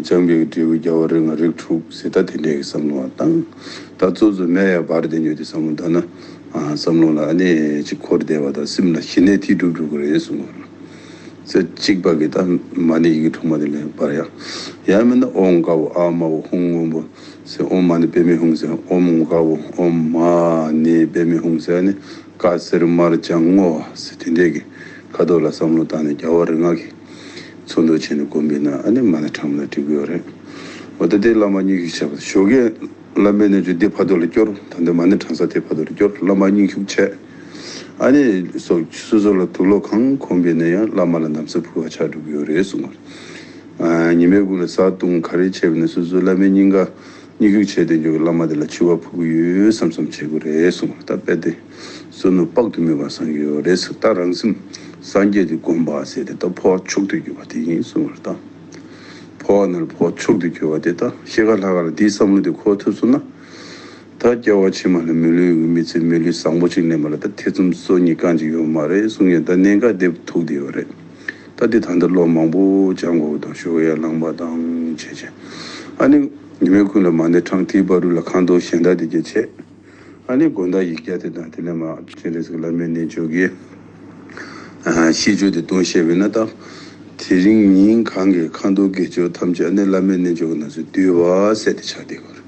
སྦྱངས་པའི་འབྲས་བུ་རྒྱལ་བ་རིགས་ལྔ་རིགས་དྲུག་ཟེར་ད་དེ་འདྲའི་བསམ་བློ་བཏང་། ད་གཙོ་གཙོ་མེ་ཡ་འབར་དེ་ཉོས་ཏེ་བསམ་བློ་བཏང་ན། ཨ་བསམ་བློ་ལ་ཨ་ནི་ཅིག་འཁོར་བསྡད་པ་དང་སེམས་ལ་ཞི་གནས་དེ་སྒྲུབ་འགྲོ་གི་རེད་གསུངས་པ་རེད། ཚེ་གཅིག་པ་གི་ད་མ་ཎི་ཡི་གེ་དྲུག་མ་དེ་ལས་འབར་ཡ། ཡང་མིན་ན་ཨོཾ་དཀར་པོ་ཨཱཿདམར་པོ་ཧཱུྃ་སྔོན་པོ་ཟེར། ཨོཾ་མ་ཎི་པདྨེ་ཧཱུྃ་ཟེར། ཨོཾ་དཀར་པོ་ཨོཾ་མ་ཎི་པདྨེ་ཧཱུྃ་ཟེར། ཨ་ནི་དཀར་སེར་དམར་ལྗང་སྔོ་ཟེར་དེ་འདྲས་ཀྱི་ཁ་དོག་ལ་བསམ་བློ་བཏང་ནས་རྒྱལ་བ་རིགས་ལྔ་གི་ཚོགས་འདུ་བྱས་ནས་བསྒོམས་པས་ན་ཨ་ནི་མ་ཎི་བགྲངས་ན་འགྲིག་གི་ཡོད་རེད། འོ་ད་དེ་བླ་མ་སྙན་ཞུ་བྱས་པ་ཞོགས་ཀས་བླ་མའི་རྣལ་འབྱོར་འདི་ཕ་དོ་ལ་སྐྱོར། ད་ལྟ་མ་ཎི་བགྲང་ས་དེ་ཕ་དོ་ལ་སྐྱོར། བླ་མ་སྙན་ཞུ་བྱས། ཨ་ནི་སོ་སོ་སོ་ལ་དུག་ལོག་གང་གོམས་པས་ན་ཡང་བླ་མ་ལ་ན་བཟའ་ཕུལ་བ་ཆགས་འགྲོ་གི་ཡོད་རེད་གསུངས་པ་རེད། ཨ་ཉི་མའི་གུང་ལ་བཟའ་བཏུང་ག་རེ་བྱས་པ་ན་སོ་སོའི་བླ་མའི་སྙིང་ག་སྙན་ཞུ་བྱས་དེ་འཇོག་གི་བླ་མ་དེ་ལ་མཆོད་པ་ཕུལ་གི་ཡོད་བསམ་བསམ་བྱེད་དགོས་རེད་གསུངས་པ་རེད། ད་དཔེ་དེ་བསོད་ནམས་དཔག་ཏུ་མེད་པ་བསགས་ཀྱི་ཡོད་རེད་ཟེར། ད་རང་སེམས་སངས་རྒྱས་དེ་བསྒོམ་པ་ཟེར་དེ་ད་འཕོ་བ་མཆོག་ཏུ་གྱུར་པ་དེ་ཡིན་གསུངས་པ་རེད། ད་འཕོ་བ་ནང་ལ་འཕོ་བ་མཆོག་ཏུ་གྱུར་པ་དེ་ད་ཤེལ་དཀར་ལྷ་དཀར་ལ་དེའི་བསམ་བློ་དེ་འཁོར་ཐུབ་སོང་ན། ད་སྐྱེ་བ་ཕྱི་མ་ལ་མི་ལུས་ཀྱི་མི་ཚེ་མི་ལུས་བཟང་པོ་ཅིག་ལེན་པ་ལ་ད་ཐེ་ཚོམ་སོ་གཉིས་རྐང་གཅིག་ཡོད་མ་རེད་གསུངས་ཡོད། ད་གནད་འགག་དེ་ཐུག་བསྡད་ཡོད་རེད། ད་དེ་ད་ལྟ་ལོ་མང་པོ་སྦྱང་དགོས་དང་ཞོགས་ཡ་ལངས་པ་དང་བྱས་བྱས། ཨ་ནི་ཉི་མའི་གུང་ལ་མ་ཎི་བགྲང་། དེའི་བར་དུ་ལ་ཁང་ཐོག་གཞན་དག་དེ་གྱད་བྱས། ཨ་ནི་དགོང་དག་ཡིག་བརྒྱ་དེ་དང་དེ་ལས་མ་སྤྱན་རས་གཟིགས་བླ་མའི་རྣལ་འབྱོར་གྱི་ཨ་ཤིས་བརྗོད་དེ་གཏོང་ཤེས་པས་ན་ད་དེ་རིང་ཉིན་གང་གི་ཁང་ཐོག་དགེ་སྦྱོར་ཐམས་ཅད་ཨ་ནི་བླ་མའི་རྣལ་འབྱོར་གྱི་ནང་ཚུད་འདུས་པ་ཟེར་དེ་ཆགས་བསྡད་ཡོད་རེད།